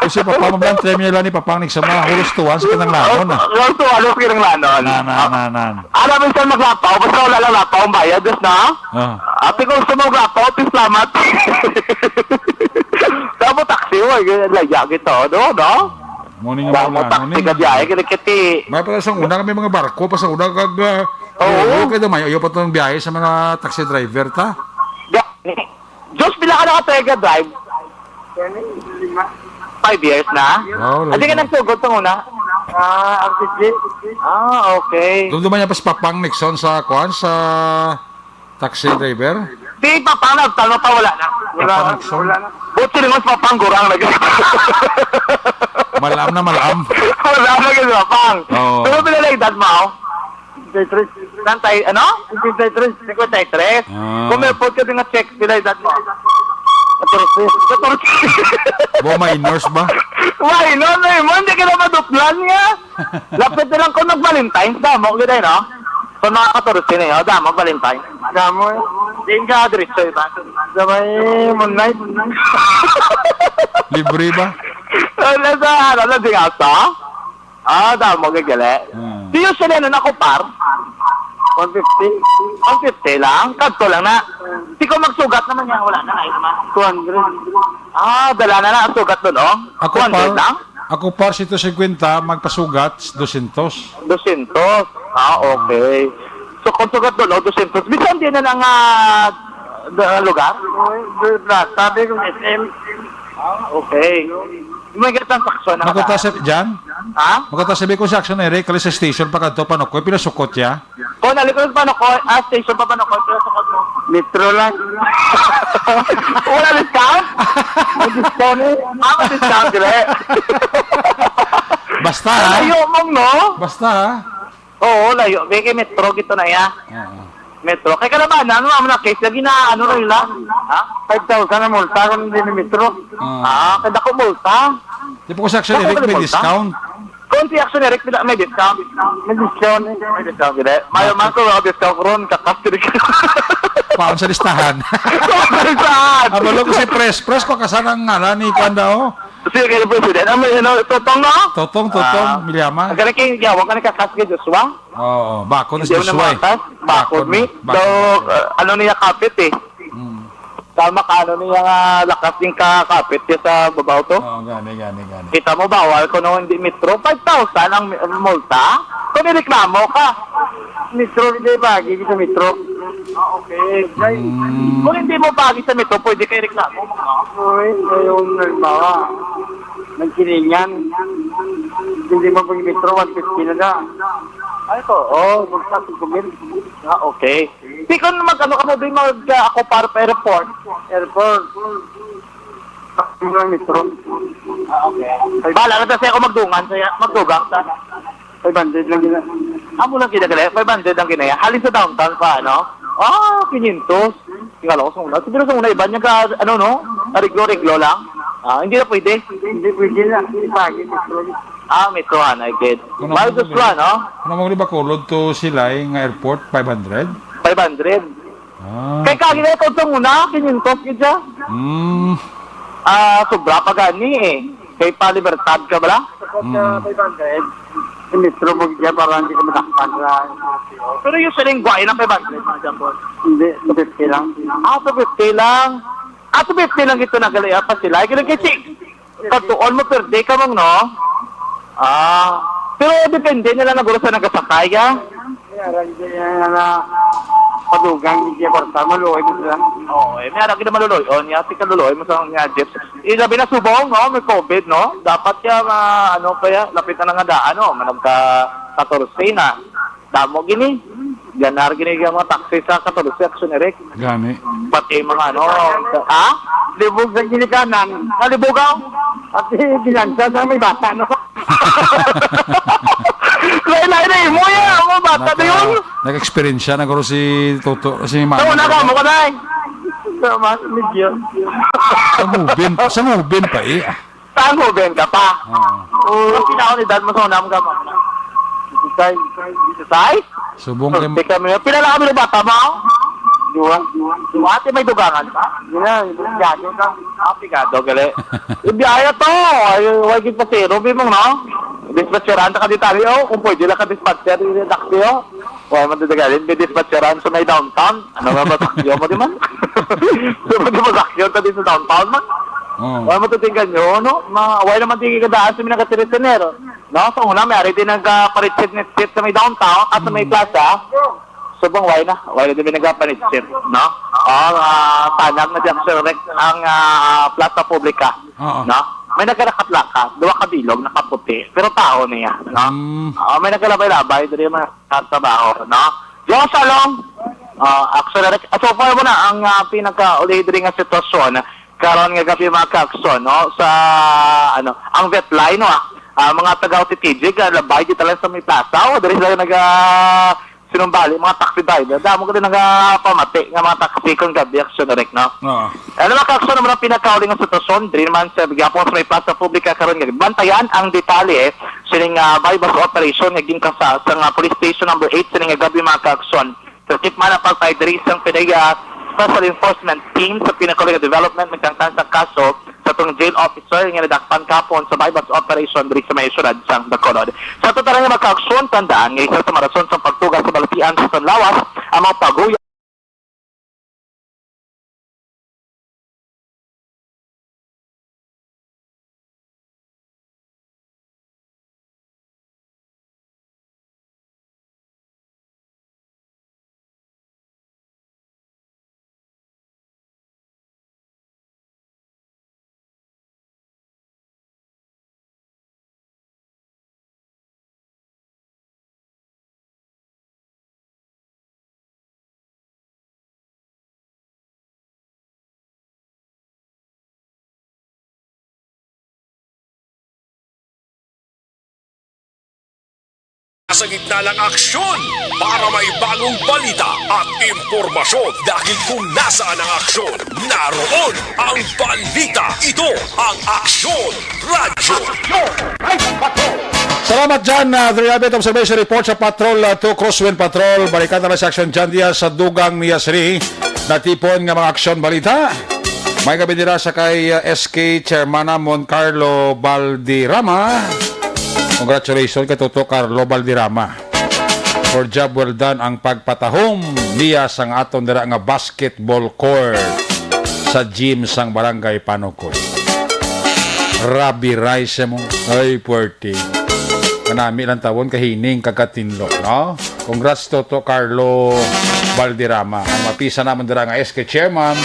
Kasi papa mo lang, try mo lang ni Papang Nick sa mga hulos tuwan sa kinanglanon, ah. Hulos tuwan, hulos kinanglanon. Na, na, na, na. Alam mo, saan maglapaw? Basta wala lang lapaw ang bayad, Diyos na. Ah. Ate, kung gusto mo maglapaw, ate, salamat. Dapat taxi, oh, ay, laya kita, oh, no? No? Morning, Dapat morning, taxi morning. ka diya, eh, kinikiti. May pala sa una kami mga barko, pa sa una kag, ah, Oo. oo, kaya damay, ayaw pa itong biyahe sa mga taxi driver, ta? Gani. Diyos, pila ka na ka drive? Five years na? Wow, Hindi ka lalo. nagsugod sa una? Ah, R T G. Ah, okay. Dumduman niya pa si Papang Nixon sa, kuan, sa taxi driver? Di, Papang, nagtalo pa, wala na. Wala Papang na, Nixon? wala na. Buti naman si Papang, gurang lagi. Malam na malam. Wala na kasi Papang. Oo. Pero pila na edad mo? Fifty-three. Nantay, ano? Fifty-three. Fifty-three. Ah. Kung may photo din nga check, pila edad mo? Katorse. Katorse. Bo, minors ba? Minor na yun. Hindi ka na maduplan nga. Lapit na lang kung mag-Valentine's, damo, gid, eh, no? Kung mga katorse na yun, damo, Valentine's. Damo, eh. Diin ka diretso, iba? Sa may Moonlight. Libre ba? Ano sa, ano, di nga sa? Ah, damo, gagali. Hmm. Di yun sila na nakupar? One fifty. One fifty lang? Kadto lang na. Di ko magsugat naman niya, wala na, ay naman. Two hundred. Ah, dala na na ang sugat doon, oh. Ako Two hundred par, lang? ako par sento singkwenta, magpasugat, dosyentos. Dosyentos. Ah, okay. So, kung sugat doon, oh, dosyentos. Bisan din na lang, ah, da-, lugar? Oy, do-, da-, sabi ko, S M. Ah, okay. May gatang transaksyon na Magkata ka. sa, Jan? Ha? Magkata sabi ko sa Action Eric, kali sa station, pagkadto, Panukoy, pila sukot ya? Kung nalikod pa, Panukoy, ah, station pa, Panukoy, pila sukot mo? Metro lang. Wala discount? May discount, eh. Ah, may discount, dire. Basta, ha? Layo mong, no? Basta, ha? Oo, layo. Kay, kay Metro, gito na, ya. Oo. Metro. Kay kalabanan, ano naman ang case, lagi na, ano na nila? Ha? Five thousand ang multa kung hindi ni Metro. Oo. Ah, kay dako multa. Di po ko sa Action Dako Eric, may multa? discount. Kung si Action Eric, pila may discount? May discount, eh. May discount, gid, eh. Mayo man ko, may discount ron, kakas, gid. Paon sa listahan. Paon sa listahan. Abalo ko si Pres. Pres, ko kasana ang ngalan ni Kanda, oh. Sige, kayo, President. Ano, ano, Totong, no? Totong, Totong, Ah. Milyama. Ang galing kayo, yawa ka, nagkakas kay Joshua? Oo, bakod Hindi si mo na Joshua, eh. makakas? Bakod, Bakod, mi? bakod. Daw, uh, ano niya, kapit, eh. Mm. Tama ka, ano niya nga lakas din ka kapit niya sa babaw to? Oo, gani, gani, gani. Kita mo, bawal ko no, hindi metro. Five thousand ang mi-, multa? Kung ireklamo ka, metro, hindi bagi sa metro. Ah, okay. Mm. Kung hindi mo bagi sa metro, pwede kayo reklamo, no? Uy, yung halimbawa, nagsilingan, hindi mo pag metro, one fifty na ka. Ay, ko, oh, magsa-, Ah, okay. Di ko na mag-, ano ka mo, di mag, ah, ako para pa airport. Airport. Sa mga metro. Ah, okay. Bala na ta siya ako magdungan, siya, magdugang sa Five hundred lang yun. Amo lang kinagali, five hundred lang kinaya. Halin sa downtown pa, ano? Ah, quinientos. Tingala ko sa una. Siguro sa una, iba niya ka, ano, no? Ariglo-ariglo lang. Ah, hindi na pwede. Hindi pwede na. Hindi pwede. Ah, metro, ano, I get. Kung Mahal nag-, sa suwa, no? Kung nag-, Bacolod to Silay nga airport, five hundred? Five hundred. Ah. Kay kagi na ito sa una, quinientos gid siya. Mm. Ah, sobra pa gani eh. Kay pa Libertad ka bala? Sa Mm. five hundred, sa metro mo gid para hindi ka madakpan sa Pero usually, guwain ang five hundred, mga jambon. Hindi, two fifty lang. Ah, two fifty lang. Ah, two fifty lang ito na gali, ah, pa sila. Gali kay si Katuon mo per day ka mong, no? Ah, pero depende na lang naguro sa nagasakay, ah. Kaya, hindi na, na, Padugang, hindi kwarta, maluoy mo sila. Oo, eh, may ara gid na maluloy. O, niya, si kaluloy mo sa niya, Jeps. Eh, labi na subong, no? May covid, no? Dapat ya, ma-, ano pa ya, lapit na lang nga daan, no? Managka katorse na. Damo gini. Ganar gini ang mga taxi sa katorse, Action Eric. Gani. Pati mga, ano, ha? Libog sa ginikanan. Nalibugaw. Pati binansa sa may bata, no? Lain-lain na imo, ya. Ang mga bata na yun. Naka-, nag-experience siya, nagkaroon si Toto, si Mama. Sa una ka, mo ka na eh. Sa mas medyo. Sa Mubin, sa Mubin pa eh. Ah. Sa Mubin ka pa? Oo. Oo. Ang pinakaunidad mo sa una mo ka, Mama? Disisay. Disisay? Subong kay Teka, may pila lang kami ng bata mo? Duha. Duha, ate, may dugangan pa? Yun na, yun na. Gado ka. Ah, pigado, gali. Ibiyaya to. Ay, wag yung pasero, bimong, no? Dispatcheran ka dito, oh. Kung pwede lang ka dispatcher, yung taxi, oh. Wala man dito, gali. May dispatcheran sa may downtown. Ano nga ba, sakyo mo, di man? Di ba, di ba, sakyo ta dito sa downtown, man? Oo. Wala man to tinggan nyo, no? Ma-, wala naman tingin ka daan sa mga katiritiner. No? Sa una, may ari din nagparitsit-nitsit sa may downtown at sa may plaza. Subong, wala na. Wala din may nagpapanitsit, no? Ah, ah, tanag na diyan, sir, Rex, ang, ah, plaza publica, Oo. no? May nagkalakat-lakat, duha ka bilog, nakaputi, pero tao niya, no? Mm. Ah, may nagkalabay-labay, diri mga trabaho, no? Diyo sa long, ah, actually, Rex, ah, so far mo na ang, ah, pinakauli diri nga sitwasyon karon nga gabi, mga ka-aksyon, no? Sa, ano, ang vet line, no, ah, ah, mga taga O T T G, ah, labay, di talaga sa may plaza, o, diri sila naga-, sinumbali, mga taxi driver. Damo ko din nagapamati nga mga taxi kung gabi, Action Eric, no? Oo. Ano, mga ka-aksyon, naman ang pinakauli nga sitwasyon, diri naman sa gihapon sa may plaza publica karon nga bantayan ang detalye sining, ah, buy-bust operation nga ginkasa sa nga police station number eight sining nga gabi, mga ka-aksyon. Sa tikman ang pagpay diri sang P D E A Special Enforcement Team sa pinakauli nga development, nagkangkang sa kaso sa tong jail officer nga nadakpan kahapon sa buy-bust operation diri sa may syudad sang Bacolod. Sa total nga mga ka-aksyon, tandaan nga isa sa mga rason sa pagtuga sa balatian sa Tanlawas ang mga paghuya Sa gitna ng aksyon para may bagong balita at impormasyon, dahil kung nasaan ang aksyon, naroon ang balita. Ito ang Aksyon Radyo. Salamat dyan, uh, Three Habit Observation Report sa Patrol, uh, two Crosswind Patrol. Balikan na lang sa Aksyon John Diaz sa dugang niya sini. Natipon nga mga aksyon balita. May gabi nila sa kay, uh, S K Chairman Mon Carlo Balderrama. Congratulations kay Toto Carlo Balderrama. For job well done ang pagpatahom niya sang aton dira nga basketball court sa gym sang Barangay Panukoy. Rabi rice mo. Ay, puwerte. Kanami lang tawon kahining kagatinlo, no? Congrats, Toto Carlo Balderrama. Ang mapisa naman dira nga S K chairman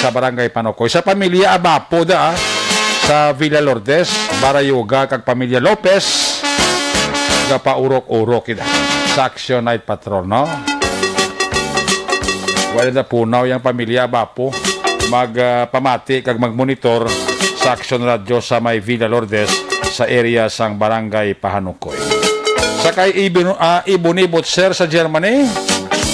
sa Barangay Panukoy. Sa pamilya Abapo da, ah, sa Villa Lourdes, Barayuga, kag pamilya Lopez, gapaurok-urok kita sa Action Night Patrol, no? Wala na punaw yang pamilya Abapo. Mag, ah, pamati kag magmonitor sa Action Radio sa may Villa Lourdes sa area sang Barangay Pahanukoy. Sa kay Ibon-, ah, Ibonibot, sir, sa Germany,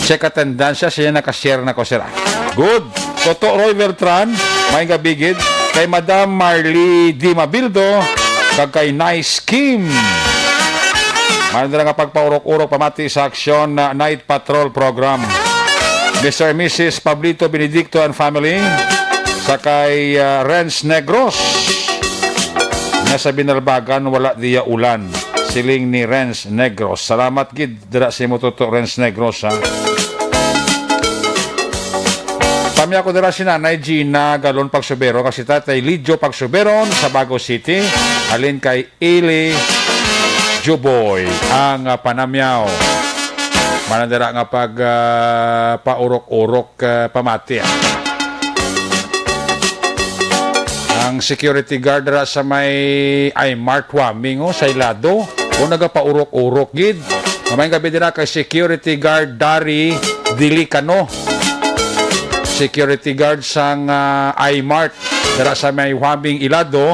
check attendance siya, siya naka-share na ko, sir, ah. Good. Toto Roy Beltran, may gabigid. Kay Madam Marley Di Mabildo, kag kay Nice Kim. Ano na nga pagpaurok-urok pamati sa Action, ah, Night Patrol Program. Mister and Missus Pablito Benedicto and family, sa kay, ah, Renz Negros, nga sa Binalbagan wala diya ulan. Siling ni Renz Negros. Salamat gid dira sa imo, Toto Renz Negros, ha. Pamya ko dira si Nanay Gina Galon Pagsubero, kag si Tatay Lidjo Pagsuberon sa Bago City, halin kay Ili Juboy ang, ah, panamyaw. Mana dira nga pag, ah, paurok-urok, ah, pamati, ah. Ang security guard dira sa may iMart Huaming, oh, sa Ilado. O, nagapaurok-urok gid. Mamayng gabi dira kay security guard Dari Dilicano. Security guard sang, ah, iMart dira sa may Huaming, Ilado.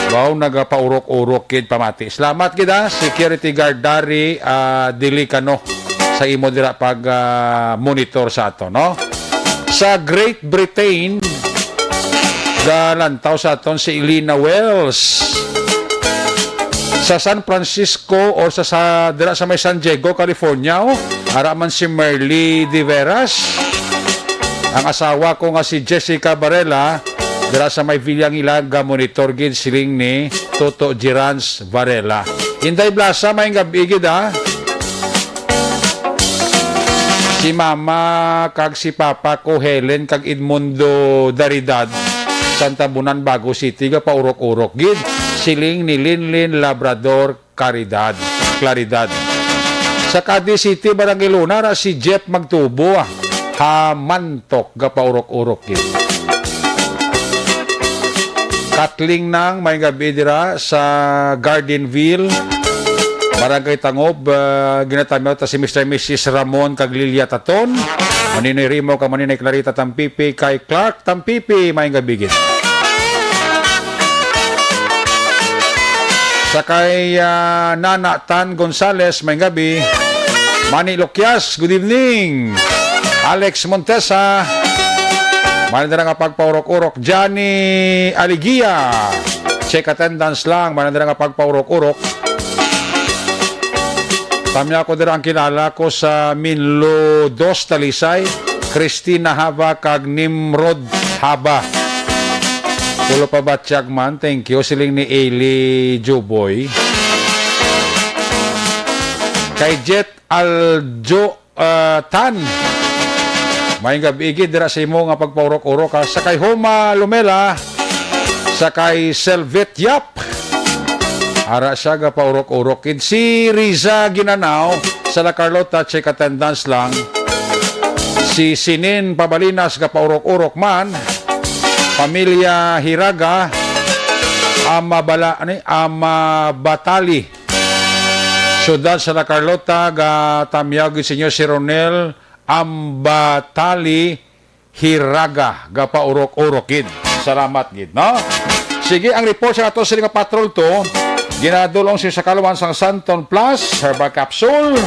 Wow, nagapaurok-urok gid pamati. Salamat gid, ha, security guard Dari, ah, Dilicano, sa imo dira pag, ah, monitor sa ato, no? Sa Great Britain, galantaw sa aton si Elena Wells. Sa San Francisco or sa, sa, dira sa may San Diego, California, oh, ara man si Merly De Veras. Ang asawa ko nga si Jessica Varela, dira sa may Villa Ngilag, ga-monitor gid, siling ni Toto Gerans Varela. Inday Blasa, maayong gab-i gid, ha. Si mama kag si papa ko, Helen kag Edmundo Daridad, Santabunan, Bago City, gapaurok-urok gid, siling ni Linlin Labrador Caridad, Claridad. Sa Cadiz City, Barangay Luna, ra si Jeff Magtubo, ah. Hamantok, gapaurok-urok gid. Katling Nang, maayong gab-i dira sa Gardenville, Barangay Tangob, ah, ginatamyaw ta si Mister Missus Ramon kag Lilia Taton, Maninoy Rimo kag Maninoy Clarita Tampipi, kay Clark Tampipi, maayong gab-i gid. Sa kay, ah, Nana Tan Gonzales, maayong gab-i. Manny Loquias, good evening. Alex Montesa, maayong dira nga pagpaurok-urok. Johnny Aligia, check attendance lang, maayong dira nga pagpaurok-urok. Tamyaw ko dira ang kilala ko sa Minlo Dos Talisay, Christina Haba kag Nimrod Haba. Pulo pa ba, Chagman? Thank you. Siling ni Eli Juboy. Kay Jet Aljo, ah, Tan. Maayong gab-i gid dira sa imo nga pagpaurok-urok, ha. Sa kay Homa Lumela, sa kay Selvet Yap. Ara siya, gapaurok-urok gid. Si Riza Ginanaw sa La Carlota, check attendance lang. Si Sinin Pabalinas, gapaurok-urok man. Pamilya Hiraga, Amabala-, ani, Amabatali. Siyudad sa La Carlota, gatamyaw gid sa inyo si Ronel Ambatali Hiraga, gapaurok-urok gid. Salamat gid, no? Sige, ang report sa ato sila nga Patrol Two, ginadul-ong sa Kalwan sang Santon Plus Herbal Capsule.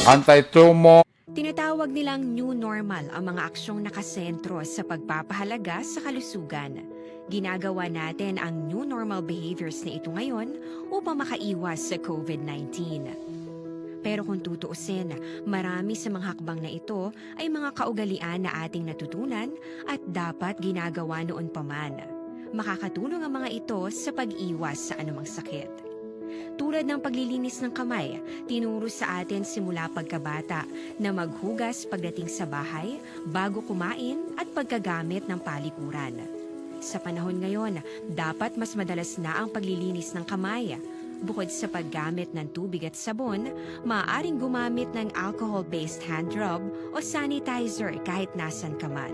Anti-tumor. Tinatawag nilang new normal ang mga aksyong nakasentro sa pagpapahalaga sa kalusugan. Ginagawa natin ang new normal behaviors na ito ngayon upang makaiwas sa COVID nineteen. Pero kung tutuusin, marami sa mga hakbang na ito ay mga kaugalian na ating natutunan at dapat ginagawa noon pa man. Makakatulong ang mga ito sa pag-iwas sa anumang sakit. Tulad ng paglilinis ng kamay, tinuro sa atin simula pagkabata na maghugas pagdating sa bahay, bago kumain, at pagkagamit ng palikuran. Sa panahon ngayon, dapat mas madalas na ang paglilinis ng kamay. Bukod sa paggamit ng tubig at sabon, maaaring gumamit ng alcohol-based hand rub o sanitizer kahit nasan ka man.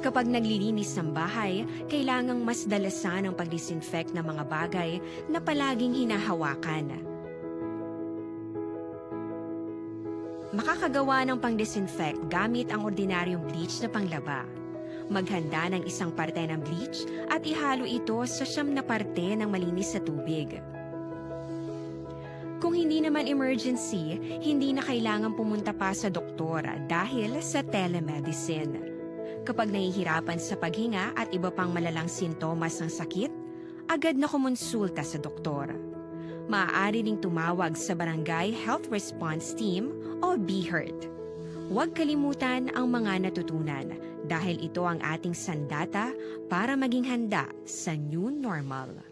Kapag naglilinis ng bahay, kailangang mas dalasan ang pag-disinfect ng mga bagay na palaging hinahawakan. Makakagawa ng pang-disinfect gamit ang ordinaryong bleach na panglaba. Maghanda ng isang parte ng bleach at ihalo ito sa siyam na parte ng malinis na tubig. Kung hindi naman emergency, hindi na kailangan pumunta pa sa doktor dahil sa telemedicine. Kapag nahihirapan sa paghinga at iba pang malalang sintomas ng sakit, agad na kumonsulta sa doktor. Maaari ding tumawag sa Barangay Health Response Team o BHERT. Huwag kalimutan ang mga natutunan dahil ito ang ating sandata para maging handa sa new normal.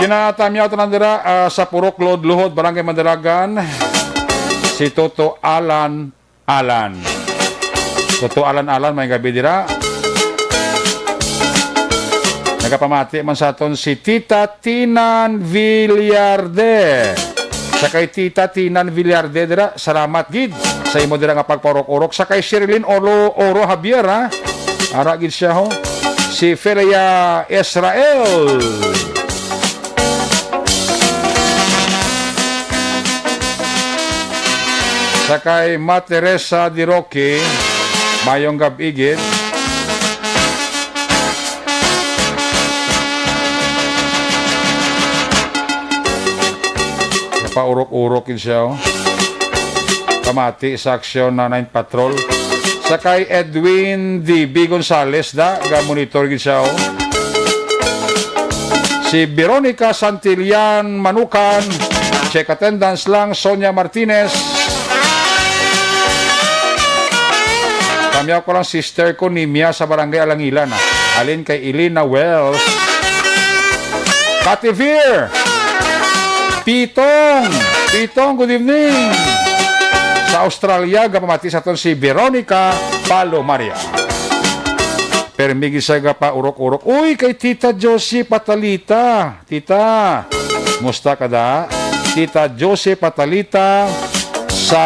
Ginatamyaw tanan dira, ah, sa Purok Luhod-Luhod, Barangay Mandalagan, si Toto Alan Alan. Toto Alan Alan, may gabi dira. Nagapamati man sa aton si Tita Tinan Villarde. Sa kay Tita Tinan Villarde dira, salamat gid sa imo dira nga pagpaurok-urok. Sa kay Sherilyn Oro, Oro Javier, ha? Ara gid siya, ho. Si Felia Israel. Sa kay Ma Teresa Di Roque, mayong gab-i gid. Napaurok-urok gid siya, oh. Pamati sa aksyon na Night Patrol. Sa kay Edwin D B Gonzales, da, ga-monitor gid siya, oh. Si Veronica Santillan Manukan, check attendance lang, Sonia Martinez. Kami ako lang, sister ko, Nimia, sa Barangay Alangilan, ah. Alin kay Elena Wells. Kativir! Pitong! Pitong, good evening! Sa Australia, gapamati sa aton si Veronica Palomaria. Permi gid sa gapa urok-urok. Uy, kay Tita Josie Patalita. Tita, musta ka da? Tita Josie Patalita sa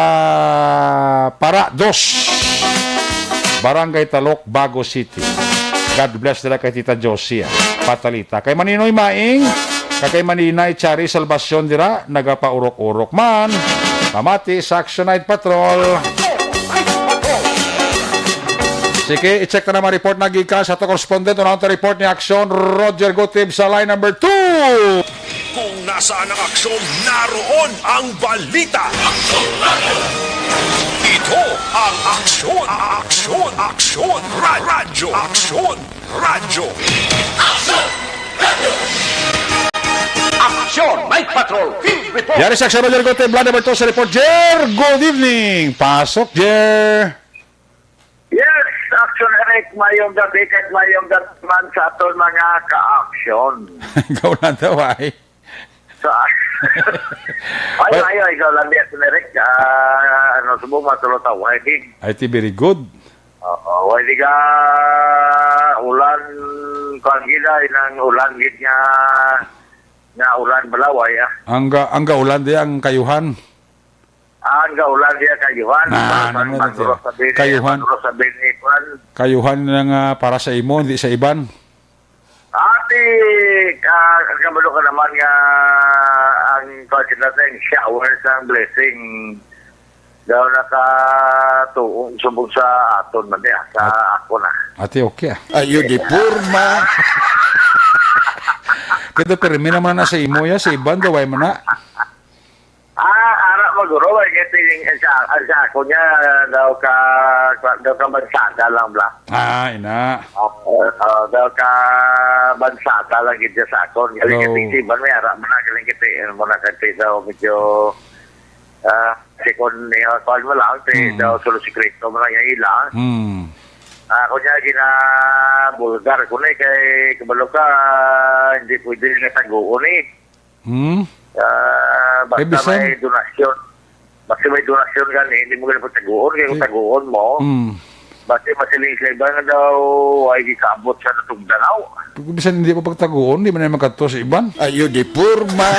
Para Dos, Barangay Talok, Bago City. God bless nila kay Tita Josie, ah, Patalita. Kay Maninoy Maing, kag kay Maninay Chari Salvacion dira, nagapaurok-urok man. Pamati sa Action Night Patrol. Sige, i-check ta na mga report na gikan sa ato correspondent. Unahon ta report ni Action Roger Gutib sa line number two. Kung nasaan ang aksyon, naroon ang balita. Ito ang Aksyon, Aksyon, Aksyon, Ra-, Radyo, Aksyon, Radyo. Aksyon! Night Patrol Field Report! Yari sa Aksyon Roger Gutib, line number two sa report. Jer, good evening! Pasok, Jer! Yes, Action Eric, mayong gabi kag mayong gabi man sa aton mga ka-action. Ikaw lang daw, ay. Sa, ayo, Ay. ayo, ikaw lang di, Action Eric. Ah, ano, subong matulog ta, why di? Ay, ti, very good. Oo, why di ka ulan, kuwan gid, ah, inang ulan gid nga, nga ulan balaway, ah. Ang ga-, ang gaulan di ang kayuhan. Ah, ang gaulan diya kayuhan. Na, Para sa ano na Manduros siya? Sa Bini, Kayuhan. Manduros sa Bini, kuwan. Kayuhan na nga para sa imo, hindi sa iban. Ati, ah, kabalo ka naman nga ang pagkita sa shower sa blessing daw nakatuong subong sa aton man diya, sa At-, ako na. Ati, okay, ah. Ayo, di porma. Kita, pero may naman na sa imo, ya, sa iban, daw, ay man na. Ah, ara maguro, ay kay ting-, sa, sa ako niya, daw ka, daw ka bansada lang bla. Ah, ina. Ah, ah, daw ka bansada lang gid sa ako. Galing Daw. Kay ting siban, may ara man na, galing kay ting, mo na kay ting daw medyo, ah, si kon niya, kuwan mo lang, ti Mm. daw solo sikreto mo lang yung ila. Hmm. Ah, ako niya, ginabulgar ko na eh, kay kabalo ka, hindi pwede nga taguon eh. Hmm? Ah, Eh, basta bisan may donasyon. Basta may donasyon gani, hindi mo gani pagtaguon. Kaya kung Eh, taguon mo, hmm. basta masiling sa iba nga daw, ay gikabot sa natugdanaw. Kung bisan hindi pa pagtaguon, di man na makadto sa iban. Ayo, di porma.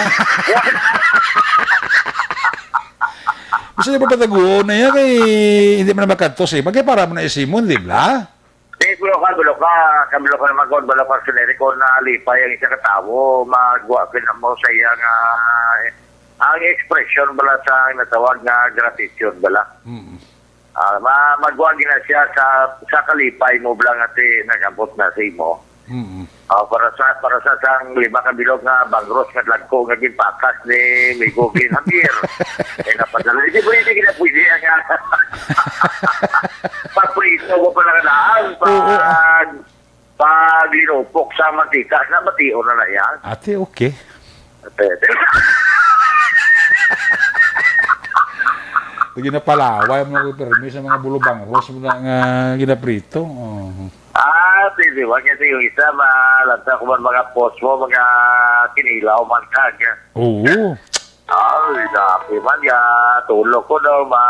Bisan hindi pa pagtaguon na yan, kay hindi man na makadto sa iban. Kaya para mo na isimon, di ba? Di, pero ka, bilo ka, kabilo ka naman kung bilo ka, sineri ko na lipay ang isa ka tawo, magwa ka na mo sa iya nga, ang expression bala sa ang natawag nga gratitude bala. Mm. Ah, ma-, magwa gina siya sa, sa kalipay mo bala nga ti nag-abot na sa imo. Mm. Ah, para sa, para sa sang lima ka bilog nga bangros nga dagko nga ginpakas ni Migo Glenn Javier. Eh, napadala. Hindi pwede, hindi na pwede ang, ah, pagprito mo pala ka daan, Oo. pag, pag linupok sa mantika, na matiyo na na yan. Ate, okay. Ate, ate. Lagi na palaway mo ko permi sa mga bulubangros mo na nga ginaprito. Oh. Ah, Di ba? Kasi yung isa, malanta ko man mga post mo, mga kinilaw man ka. Oo. Ay, grabe man, ya, tulog ko daw, ma...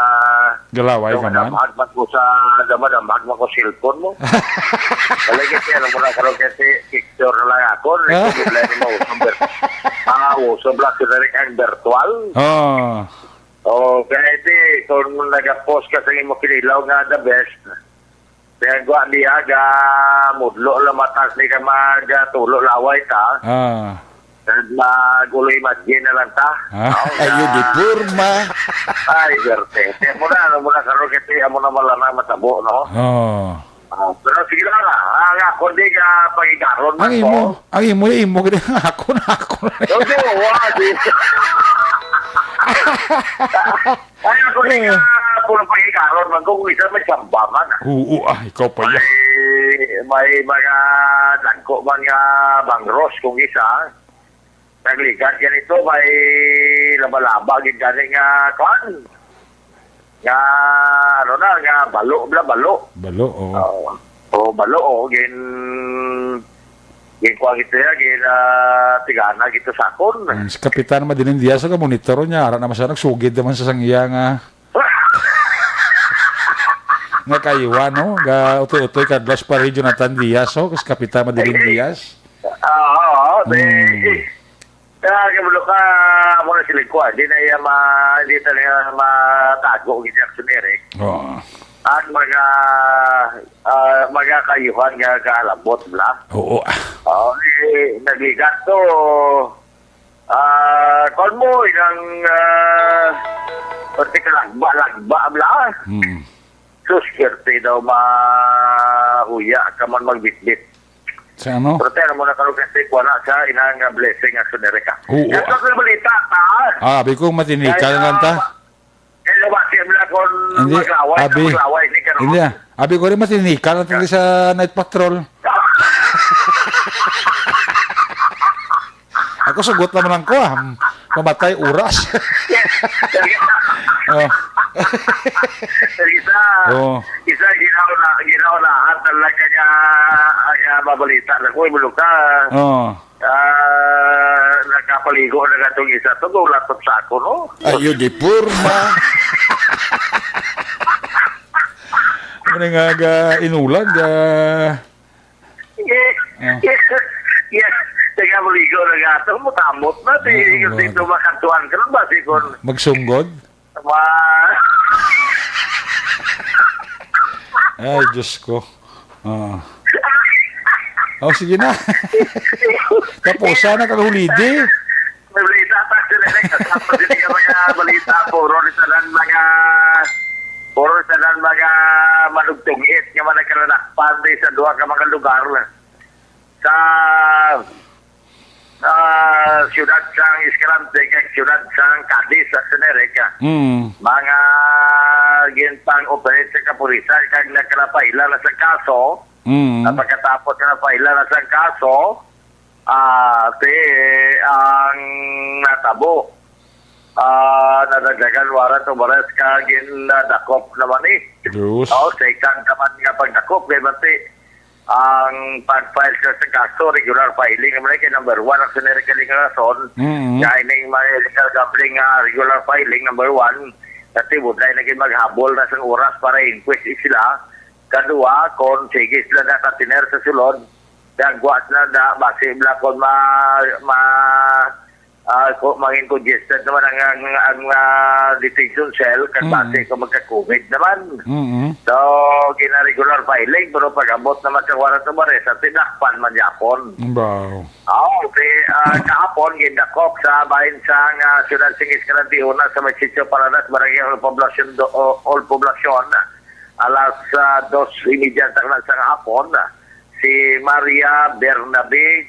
Galaway ka man? Madamhag man ko sa, madamhag man ko cellphone mo. Talaga siya, alam mo na, karon kasi picture na lang ako, Ah. Record lang mo, number. Ah, uso black na rin ang virtual. Ah. O, kaya ito, kung nag-post ka sa imo kinilaw nga the best, kaya gwa niya, ga, mudlo lang matas ni ka mag, ah, tulo laway ta. Ah. Kag mag-ulo imagine na lang ta. Ah. Oh, Ayo na. Di porma. Ay, berte. Kaya mo na, ano mo na, karon kasi amo na wala na matabo, no? Oh. Ah, pero sige lang, ah. Ang ako di ka pagigaron Ang man imo, ko. Ang imo, imo, gid ang ako na, ako na. Hindi, wala, di. Ay, ako di ka, Eh. Puro pagigaron man ko, kung isa may samba man, ah. Oo, ah, ikaw pa yan. May, may mga dagko man nga bangros, kung isa. Nagligat ganito, may laba-laba, gid gani nga, kwan. Nga, ano na, nga balo, bla, balo. Balo, oo. Oo. O, balo, o, gin, gin, kuha gito ya, gin, ah, tigana gito sa akon. Mm, si Kapitan Madiling Diaz, ang monitor niya, ara naman siya, nagsugid naman sa sangya nga, nga kayuhan, no? Ga, utoy-utoy, kadlas pa rin Jonathan Diaz, oh, kasi Kapitan Madiling Diaz. Oo, oo, di, Hmm. Kaya, kabalo ka, amo na sila kuha. Di na iya ma-, di na iya matago, gid si Action Eric. Oo. Ang mga, ah, mga kayuhan nga kalabot, bla. Oo. Oo, eh, nagligat to. Ah, kung mo, inang, ah, pati ka lagba-lagba, bla. Hmm. Sus, swerte daw mahuya ka man magbitbit. Sa ano? Pero tayo mo na karon kasi kuha na sa inang, ah, blessing Action Eric, ah. Oo. Yan ang balita, ta. Ah, abi ko, matinikal Kaya, lang ta. Kaya basi mo na kung Hindi, maglaway, abi. Maglaway, hindi ka naman. Hindi, ah. Abi ko rin, matinikal lang ta sa night patrol. Ako, sugot naman lang ko, ah. Mamatay oras. Oh. Isa, Oh. isa, ginaw na, ginaw na, at talaga nga, nga mabalita na ko, imulo ka. Oh. Ah, nakapaligo na nga itong isa. Ito, gulat sa ako, no? Ayo di porma. Ano nga, ga, inulag, ga, Yes. Ah. Yes. Yes. Taga Buligo na nga ito. Mutamot na. Di, Ah, di wag. Ito makantuan ka lang ba? Di ko Magsunggod? Ma- Ay, Diyos ko. Ah. Oh, sige na. Tapos, sana ka hulidi. May balita pa sila, eh. Tapos, hindi ka mga balita. Puro rin sa mga, puro sa mga manugtungit nga mga nagkalalakpan di sa duha ka mga lugar. Sa, ah, siyudad sang Escalante kag siyudad sang Cadiz, sa Action Eric, ah. Mm. Mga ginpang-operate sa kapulisan kag nagkalapaila na sa kaso. Mm. Sa pagkatapos na paila na sa kaso, ah, ti, ang natabo, ah, nadagdagan warrant of arrest kag gindakop naman, eh. Diyos. Oh, second naman nga pagdakop, kay bati, ang pag-file sa, sa kaso, regular filing naman, eh, kay number one ang sinerikali nga rason, Mm. nga ining mga illegal gambling nga regular filing, number one, kasi wala na gyud maghabol na sa oras para inquest sila. Kadua, kung sige sila nakatiner sa sulod, dagwa sila na, basi bala kung ma-, ma-, ah, kung mangin congested naman ang, ang, ang, ah, detention cell, kag Mm. basi kung magka-COVID naman. Mm-mm. So, gina-regular filing, pero pag-abot naman sa warrant of arrest, at tinakpan man yapon. Wow. Ah, okay. Ah, kahapon, gindakop sa bahin sang, ah, Siyudad sing Escalante Una sa may Sitio Paradas, Barangay All Poblacion, do, o, All Poblacion, alas, ah, dos y media takna sa hapon, si Maria Bernabe,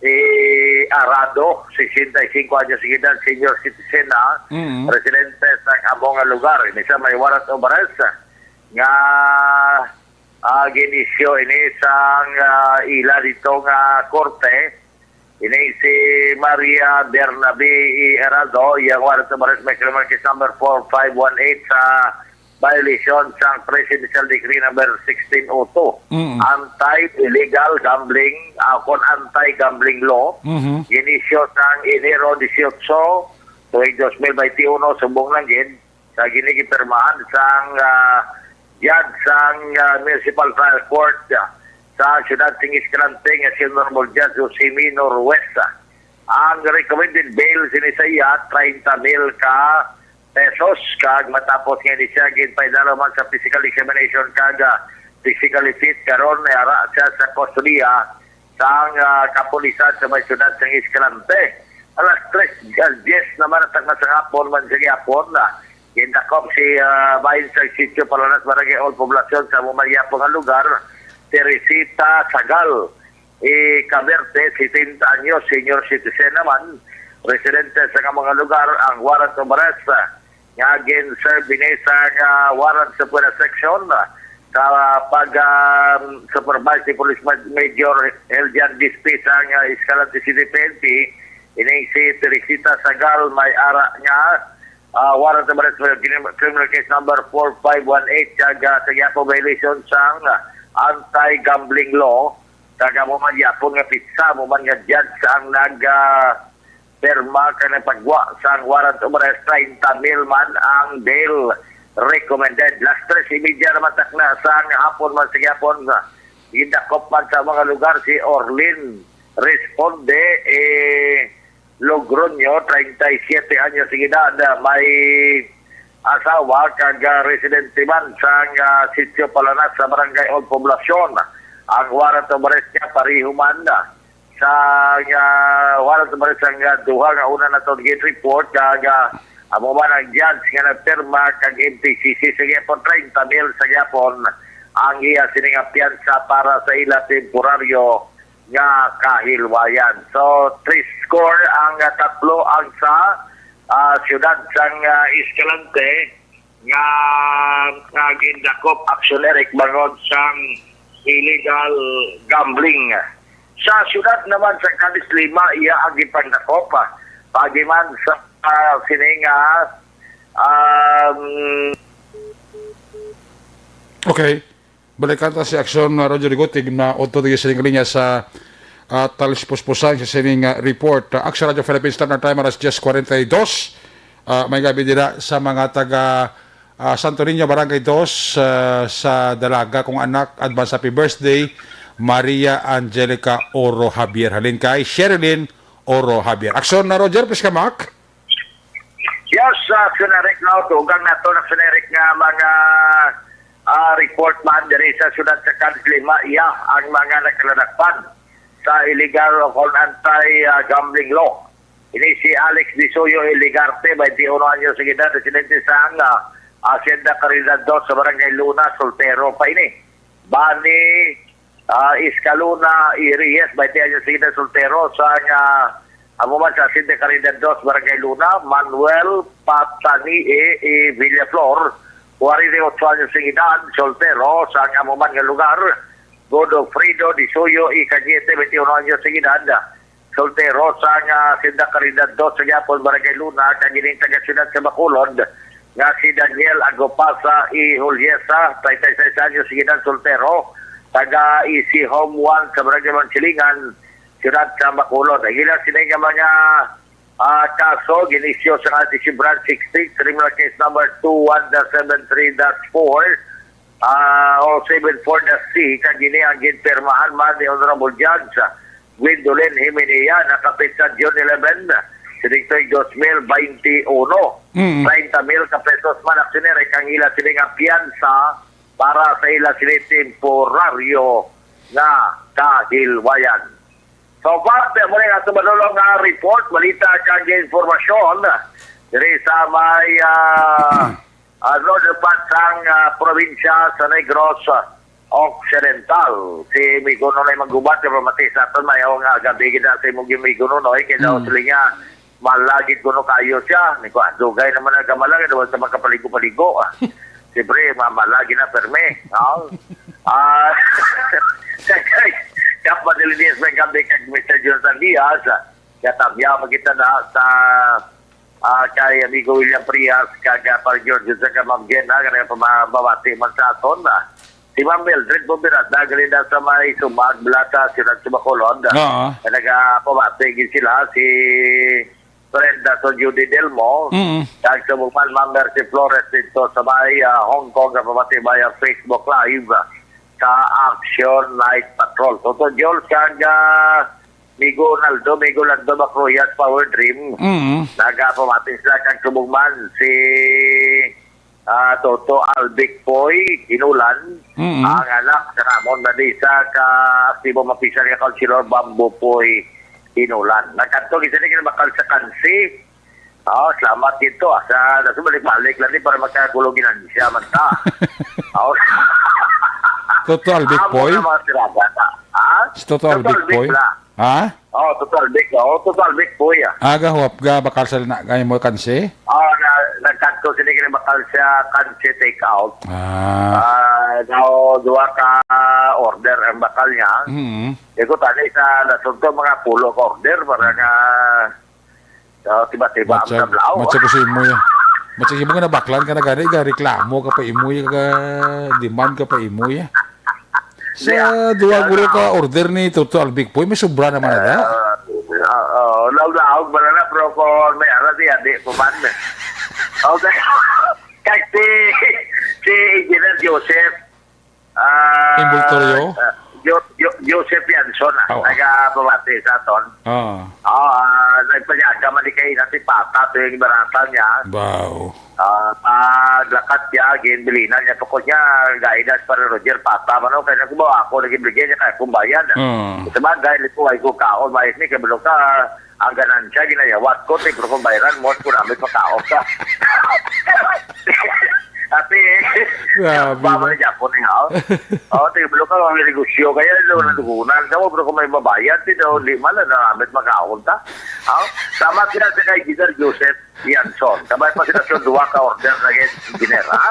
eh, Arado, sesenta y cinco anyos de edad, senior citizen na, Mm. residente sa amo nga lugar. Ini sa may warrant of arrest nga, ah, gin-issue ini sang, ah, ila dito nga korte. Ini si Maria Bernabe E. Arado, iyang warrant of arrest may criminal case number four five one eight sa violation sang Presidential Decree number sixteen oh two, Mm. anti-illegal gambling, ah, kon anti-gambling law, Mhm. ginisyo sang Enero dieciocho, tuig dos mil veintiuno, subong lang gid, sa ginigipirmahan sang, ah, judge sang, ah, Municipal Trial Court, ah, sa siyudad sing Escalante nga si Honorable Judge Jose Minor West. Ang recommended bail sini sa iya, treinta mil ka pesos, kag matapos nga ni siya ginpaidalo man sa physical examination kag, ah, physically fit, karon ara siya sa kustodiya sang, ah, kapulisan sa may siyudad sang Escalante. Alas tres, ah, diez naman ang takna sa hapon man sa gihapon, ah, gindakop si, ah, bahin sa Sitio Palanas, Barangay Old Poblacion sa amo man gihapon nga lugar, Teresita Sagal. Ikaberte, setenta anyos, senior citizen naman, residente sa nga mga lugar, ang warrant of arrest, ah, nga gin-serve ini sa nga warrant sa Puena Section, ah, sa pag, ah, supervise ni Police Ma-, Major Eljan Dispe sa nga Escalante City P N P, ining si Teresita Sagal may ara nga, ah, warrant of arrest for criminal case number four five one eight, kag, ah, sa gihapon violation sang, ah, anti-gambling law. Kag amo man gyapon nga pitsa, amo man nga judge ang nag, ah, pirma kag nagpagwa sang warrant of arrest, treinta mil man ang bail recommended. Alas tres y media naman takna sang hapon man sa gihapon, gindakop man sa mga lugar si Orlin Responde, eh, Logroño, treinta y siete anyos ang edad, ah, may asawa kag, ah, residente man sang, ah, Sitio Palanas sa Barangay Old Poblacion. Ang warrant of arrest niya pareho man, ah, sa, ah, warrant of arrest sang, ah, duha nga una naton gin-report kag, ah, amo man ang judge nga nagpirma kag M T C C sa gihapon, treinta mil sa gihapon ang iya sini nga piyansa para sa ila temporaryo nga kahilwayan. So, three score ang, ah, tatlo ang sa, ah, siyudad sang, ah, Escalante nga, nga gindakop, Action Eric, bangod sang illegal gambling. Sa siyudad naman sa Cadiz, lima iya ang gipangdakop, ah, paagi man sa, ah, sini nga, um, Okay. Balikan ta si Action, uh, Roger Gutig na udto diri sa linya sa, uh, talis puspusan sa sining, uh, report. Uh, Action Radio Philippines, time na time, alas diez cuarenta y dos. Uh, may gabi dira sa mga taga, uh, Santo Niño, Barangay Dos, uh, sa Dalaga. Kong anak, advance happy birthday, Maria Angelica Oro Javier. Halin kay Sherilyn Oro Javier. Action na, Roger, please ka, Mac. Yes, uh, Action Eric, no? Tugang nato na, Action Eric, nga mga, ah, report man diri sa siyudad sa Cadiz, lima iya ang mga nakaladakpan sa illegal o kon anti, ah, gambling law. Ini si Alex Disuyo Iligarte, twenty-one anyos ang edad, residente sa, ah, Hacienda Caridad Dos sa Barangay Luna, soltero pa ini. Bani, ah, Escalona, Reyes, twenty anyos, sida soltero, sa nga amo man sa Hacienda Caridad Dos, Barangay Luna. Manuel Patani E. E. Villaflor, forty-eight anyos sing edad, soltero, sa nga amo man nga lugar. Godofredo Disuyo E. Cañete, twenty-one anyos sing edad, soltero, sa nga Hacienda Caridad Dos sa gihapon, Barangay Luna, kag ining taga-siyudad sa Bacolod nga si Daniel Agopasa E. Juliesa, treinta y seis anyos, sing edad, soltero, taga Easy Home One sa Barangay Mansilingan, siyudad sa Bacolod. Ang ila sini nga mga, ah, kaso gin-issue sa Cadiz Branch sixty, criminal case number two one dash seven three dash four, ah, o seven four dash C, kag ini ang ginpirmahan man ni Honorable Judge, ah, Gwendolyn Jimenea, nakapit sa June eleven, sining tuig dos mil baynte uno. Mm. Treinta mil ka pesos man, Action Eric, ang ila sini nga piyansa para sa ila sini temporaryo nga kahilwayan. So far, amo ni ato madulong nga report, balita, kag informasyon diri sa may, ah, ah, northern part sang, ah, probinsya sa Negros Occidental. Si Migo Nonoy Maggubat, nga pamati sa aton, maayong, ah, gabi gid na sa imong Migo Nonoy, kay daw Mm. sila nga malagid kuno kayo siya. Ni ko, "Ah, dugay naman ang kamala, kay daw sa makapaligo-paligo, ah." Siyempre, ma-, malagi na permi, no? Ah, kap madilinis may gabi kag Mister Jonathan Diaz, ah, katamya, magkita na sa ah, kay Amigo William Frias, kag, ah, Pare George, sa ka Ma'am Jen, ah, kanang pamabati man sa aton, ah. Si Ma'am Mildred Pomeranda, galing na sa may Sumag, Balata, Siyudad sa Bacolod. Oo. Kaya nagapamati gid sila, si Brenda sa Judy Delmo, Mm. kag sa Bukman, Ma'am Mercy Flores dito sa may, ah, Hong Kong, nagapamati via Facebook Live, ah, sa Action Night Patrol. Toto Joel, kag, ah, Migo Naldo, Migo Lando Macroyas, Power Dream. Mm. Nagapamati sila kag subong man si, ah, Toto Albic Poy Hinulan, Mm. ang anak sa namon na di sa ka aktibo mapisan nga Councilor Bambo Poy Hinulan. Nagkadto gid sini kinabakal sa kansi. Oh, salamat dito. Asa na balik-balik lang ni para magkagulo ginansya man ta. Oh. Toto Albic Amo Poy? Na mga tirada ta. Ha? Si Toto Toto Albic Albic Poy? Pala. Ha? Oh, Toto Albic. Oh, Toto Albic Poy, ah. Aga, huwap ga, bakal sa lina, kay mo kansi? Oh, na, nagkadto sini kini bakal sa kansi take out. Ah. Ah, now, duha ka order ang bakal niya. Mm. Iko tani sa nasunto mga pulo ka order para nga, ah, tiba-tiba ang Matsa, tablaw. Matsa ko sa imo yan. Matsa imo nga nabaklan ka na gani, ga reklamo ka pa imo, ga demand ka pa imo, ya. Sa Yeah. duha Yeah, guro ka yeah. order ni Toto Albic Poy, may sobra naman na da. Ah, ah, ah, laog-laog ba na, pero kung may ara, di, di, kuman. Okay. Kag si, si Engineer Joseph, ah, Envoltorio? ah, Jo-, Jo-, Joseph Yanson, ah, Oh. nagapamati sa aton. Ah. Ah, ah, nagpanyaga man di kay na si Pata, to yung barata niya. Wow. Ah, paglakat niya, ginbilinan niya, pagkod niya, guidance para Roger Pata, mano, kaya nagkubawa ako, nagibigyan niya kaya kung bayan. Ah. Sa bagay, lipo, ay ko kaon, mais ni, kabalo ka, ang ganansya, ginayawat ko, ti, pero kung bayaran mo, kung namin pakaon ka. Ate, Grabe, baba no? na dyan po niya, oh. Oh, ti, kabalo ka, ang negosyo, kaya, lo, Mm. nadugunan, sa mo, pero kung may mabayad, ti, daw, di man, na namin makaon ta. Oh, tama sila sa kay Giselle Joseph. Yanson, kabay pa sila sa duha ka order na gid, engineer, ha?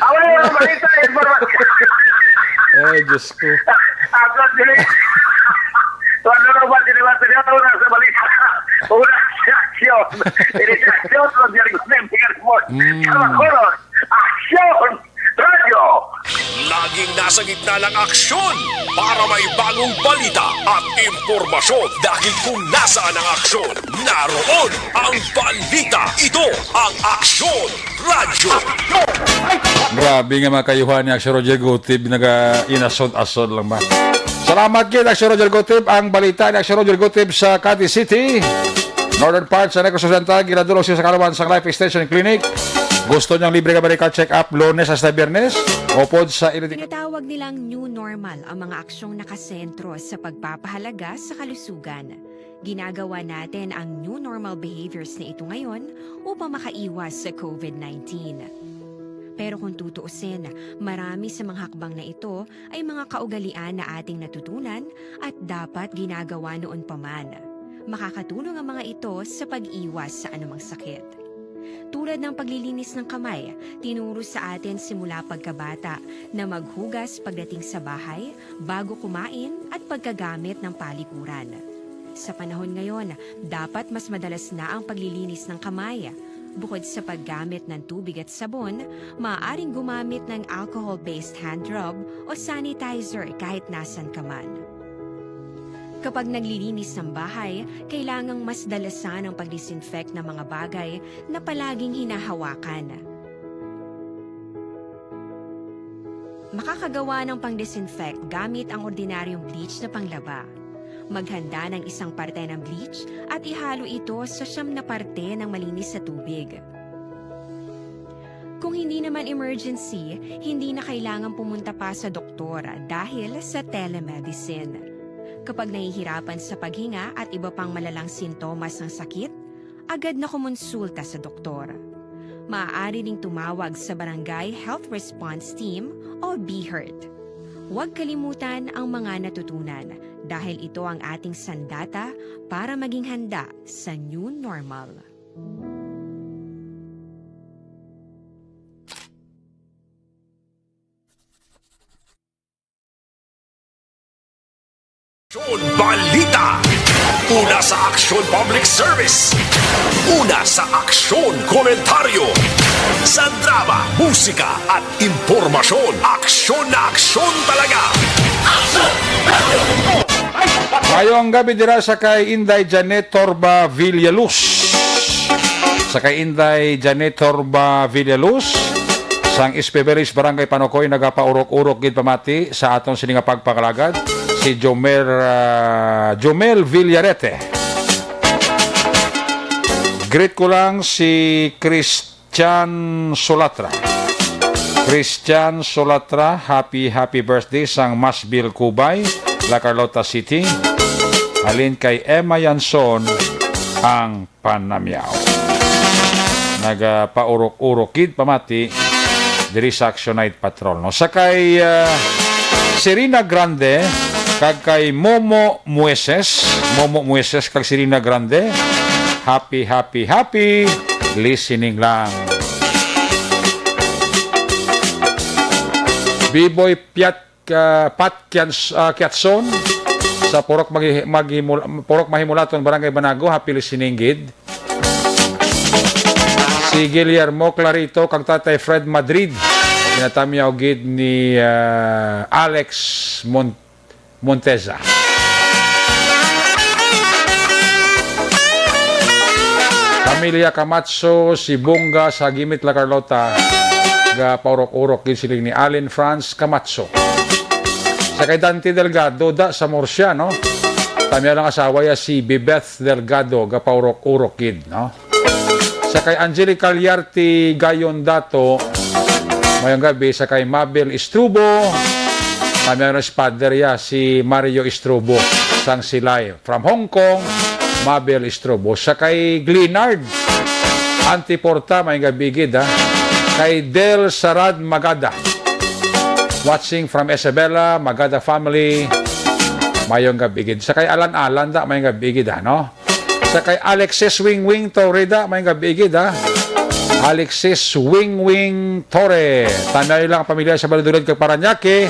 Awal yung mga balita, informasyon. Ay, Diyos ko. Ako, dili. Wala na ba, dili ba, dili ba, wala sa balita. Wala si aksyon. Ini si aksyon, wala si aksyon, wala si aksyon. Mm. Sa mga koron, aksyon! Radyo! Laging nasa gitna ng aksyon para may bagong balita at impormasyon. Dahil kung nasaan ang aksyon, naroon ang balita. Ito ang Aksyon Radyo. Grabe nga mga kayuhan ni Aksyon Roger Gutib, naga-inasod-asod lang ba? Salamat gid, Aksyon Roger Gutib. Ang balita ni Aksyon Roger Gutib sa Cadiz City, northern part sa Negros Occidental, ginadulong siya sa kaluman sang Life Extension Clinic. Gusto niyang libre ka medical check-up Lunes hasta Biyernes, upod sa ilang Tinatawag nilang new normal ang mga aksyong nakasentro sa pagpapahalaga sa kalusugan. Ginagawa natin ang new normal behaviors na ito ngayon upang makaiwas sa covid nineteen. Pero kung tutuusin, marami sa mga hakbang na ito ay mga kaugalian na ating natutunan at dapat ginagawa noon pa man. Makakatulong ang mga ito sa pag-iwas sa anumang sakit. Tulad ng paglilinis ng kamay, tinuro sa atin simula pagkabata na maghugas pagdating sa bahay, bago kumain, at pagkagamit ng palikuran. Sa panahon ngayon, dapat mas madalas na ang paglilinis ng kamay. Bukod sa paggamit ng tubig at sabon, maaaring gumamit ng alcohol-based hand rub o sanitizer kahit nasan ka man. Kapag naglilinis ng bahay, kailangang mas dalasan ang pag-disinfect ng mga bagay na palaging hinahawakan. Makakagawa ng pang-disinfect gamit ang ordinaryong bleach na panglaba. Maghanda ng isang parte ng bleach at ihalo ito sa siyam na parte ng malinis na tubig. Kung hindi naman emergency, hindi na kailangan pumunta pa sa doktor dahil sa telemedicine. Kapag nahihirapan sa paghinga at iba pang malalang sintomas ng sakit, agad na kumonsulta sa doktor. Maaari ding tumawag sa Barangay Health Response Team o BHERT. Huwag kalimutan ang mga natutunan dahil ito ang ating sandata para maging handa sa new normal. Aksyon Balita. Una sa aksyon, public service. Una sa aksyon, komentaryo. Sa drama, musika, at impormasyon, aksyon na aksyon talaga. Mayong gabi dira sa kay Inday Janet Torba Villaluz. Sa kay Inday Janet Torba Villaluz, sang Ispe Village, Barangay Panukoy, nagapaurok-urok gid pamati sa aton sini nga pagpangalagad, si Jomer, ah, Jomel Villarete. Greet ko lang si Christian Solatra. Christian Solatra, happy, happy birthday sang Masbil Cubay, La Carlota City. Halin kay Emma Yanson ang panamyaw. Nagapaurok-urok gid pamati diri sa Action Night Patrol, no? Sa kay, ah, Serena Grande kag kay Momo Mueses, Momo Mueses kag Serena Grande, happy, happy, happy listening lang. B-Boy Piat, ka, Pat Kians-, ah, Kiatson sa Purok Magi-, Magimul-, Purok Mahimulaton, Barangay Banago, happy listening gid. Si Guillermo Clarito kag Tatay Fred Madrid, ginatamyaw gid ni, ah, Alex Mon-, Monteza. Pamilya Camacho, si Bunga sa Gimit, La Carlota, gapaurok-urok gid siling ni Allen Franz Camacho. Sa kay Dante Delgado, da sa Murcia, no? Tamyaw lang asawa ya si Bebeth Delgado, gapaurok-urok gid, no? Sa kay Angelica Liarte Gayon Dato, mayong gabi. Sa kay Mabel Istrubo, tamyaw lang si father ya si Mario Istrubo, sang Silay. From Hong Kong, Mabel Istrobo. Sa kay Glenard Antiporta, mayong gabi gid, ha. Kay Del Sarad Magada. Watching from Isabela, Magada family. Mayong gabi gid. Sa kay Alan Alan da, mayong gabi gid, ha, no? Sa kay Alexis Wing Wing Torre da, mayong gabi gid, ha. Alexis Wing Wing Torre. Tamyaw lang pamilya sa Valladolid kag Parañaque.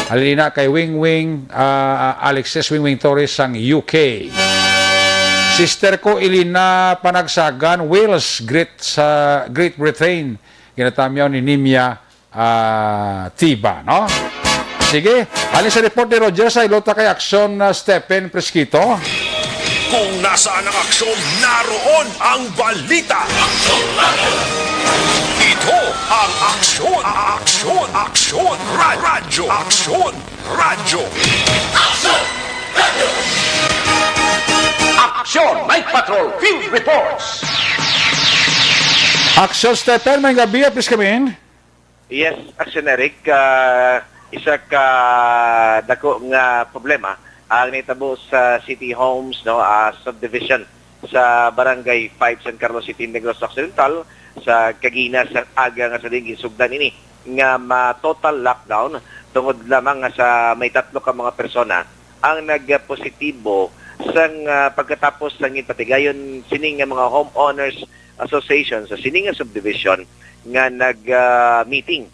Halina kay Wing Wing, ah, Alexis Wing Wing Torres sang U K. Sister ko, Elena Panagsagan, Wales, Great, sa Great Britain. Ginatamyaw ni Nimia, ah, Tiba, no? Sige, halin sa report ni Roger, sa ilota kay Aksyon, ah, Stephen Presquito. Kung nasaan ang aksyon, naroon ang balita. Ito ang Aksyon, Aksyon, Aksyon, Ra-, Radyo, Aksyon, Radyo. Aksyon Night Patrol Field Reports. Aksyon Stephen, mayong gabi, please come in. Yes, Aksyon Eric, ah, isa ka dako nga problema ang nitabo sa City Homes, no, ah, subdivision sa Barangay five, San Carlos City, Negros Occidental, sa kagina sa aga nga sa diin ginsugdan ini nga ma-total lockdown tungod lamang nga sa may tatlo ka mga persona ang nagpositibo sang, ah, pagkatapos sang ginpatigayon sini nga mga homeowners association sa sini nga subdivision nga nag, ah, meeting.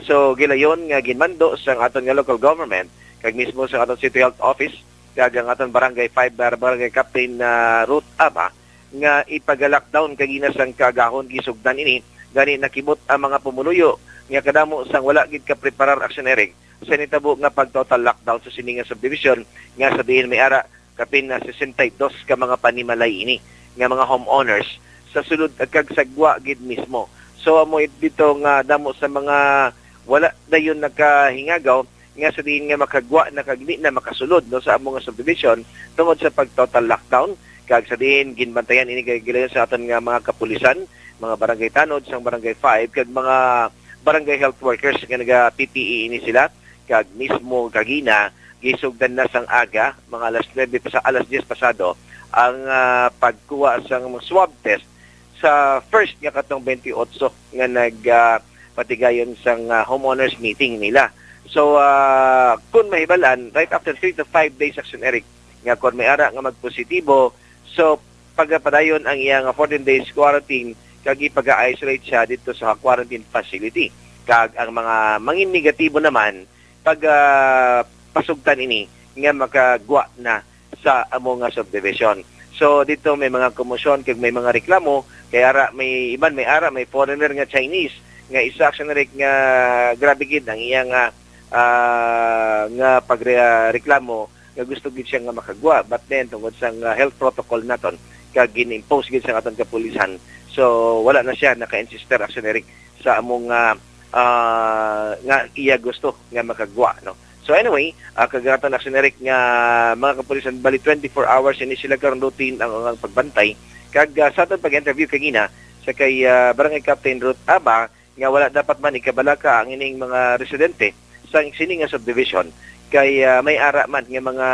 So gilayon nga ginmando sang aton nga local government kag mismo sang aton city health office kag ang aton barangay five bar-, barangay captain na Ruth Aba nga ipaga-lockdown kagina sang kaagahon. Gisugdan ini gani nakibot ang mga pumuluyo nga kadamo sang wala gid kapreparar, Aksyon Eric, sa nitabo nga pag-total lockdown sa sini nga subdivision nga sa diin may ara kapin na sesenta y dos ka mga panimalay ini nga mga homeowners sa sulod kag sa gwa gid mismo. So amo dito nga damo sa mga wala dayon nakahingagaw nga sa diin nga makagwa na kag di na makasulod, no, sa amo nga subdivision tungod sa pag-total lockdown, kag sa diin ginbantayan ini kag gilayon sa aton nga mga kapulisan, mga barangay tanod sang Barangay five kag mga barangay health workers nga naga-P P E ini sila, kag mismo kagina gisugdan na sang aga, mga alas nuebe pa sa alas diyes pasado, ang, ah, pagkuha sang swab test sa first nga katong twenty-eight nga nag, ah, patigayon sang, ah, homeowners meeting nila. So, ah, kung mahibalan, right after three to five days, Action Eric, nga kung may ara nga magpositibo, so pagapadayon ang iyang fourteen days quarantine kag ipaga-isolate siya dito sa quarantine facility. Kag ang mga mangin negatibo naman, pag, ah, pasugtan ini nga makagwa na sa amo nga subdivision. So dito may mga komosyon kag may mga reklamo kay ara may iban, may ara may foreigner nga Chinese nga isa, Action Eric, nga grabe gid ang iya nga, ah, nga pagreklamo nga gusto gid siya nga makagwa, but then tungod sa nga health protocol naton kag gin-impose gid sa aton kapulisan, so wala na siya naka-insister, Action Eric, sa among, ah, ah, nga iya gusto nga makagwa, no? So anyway, ah, kag aton, Action Eric, nga mga kapulisan, bali twenty-four hours ini sila karon routine ang, ang pagbantay. Kag, ah, sa aton pag-interview kagina sa kay, ah, Barangay Captain Ruth Aba, nga wala dapat man ikabalaka ang ining mga residente sa sini nga subdivision kay, ah, may ara man nga mga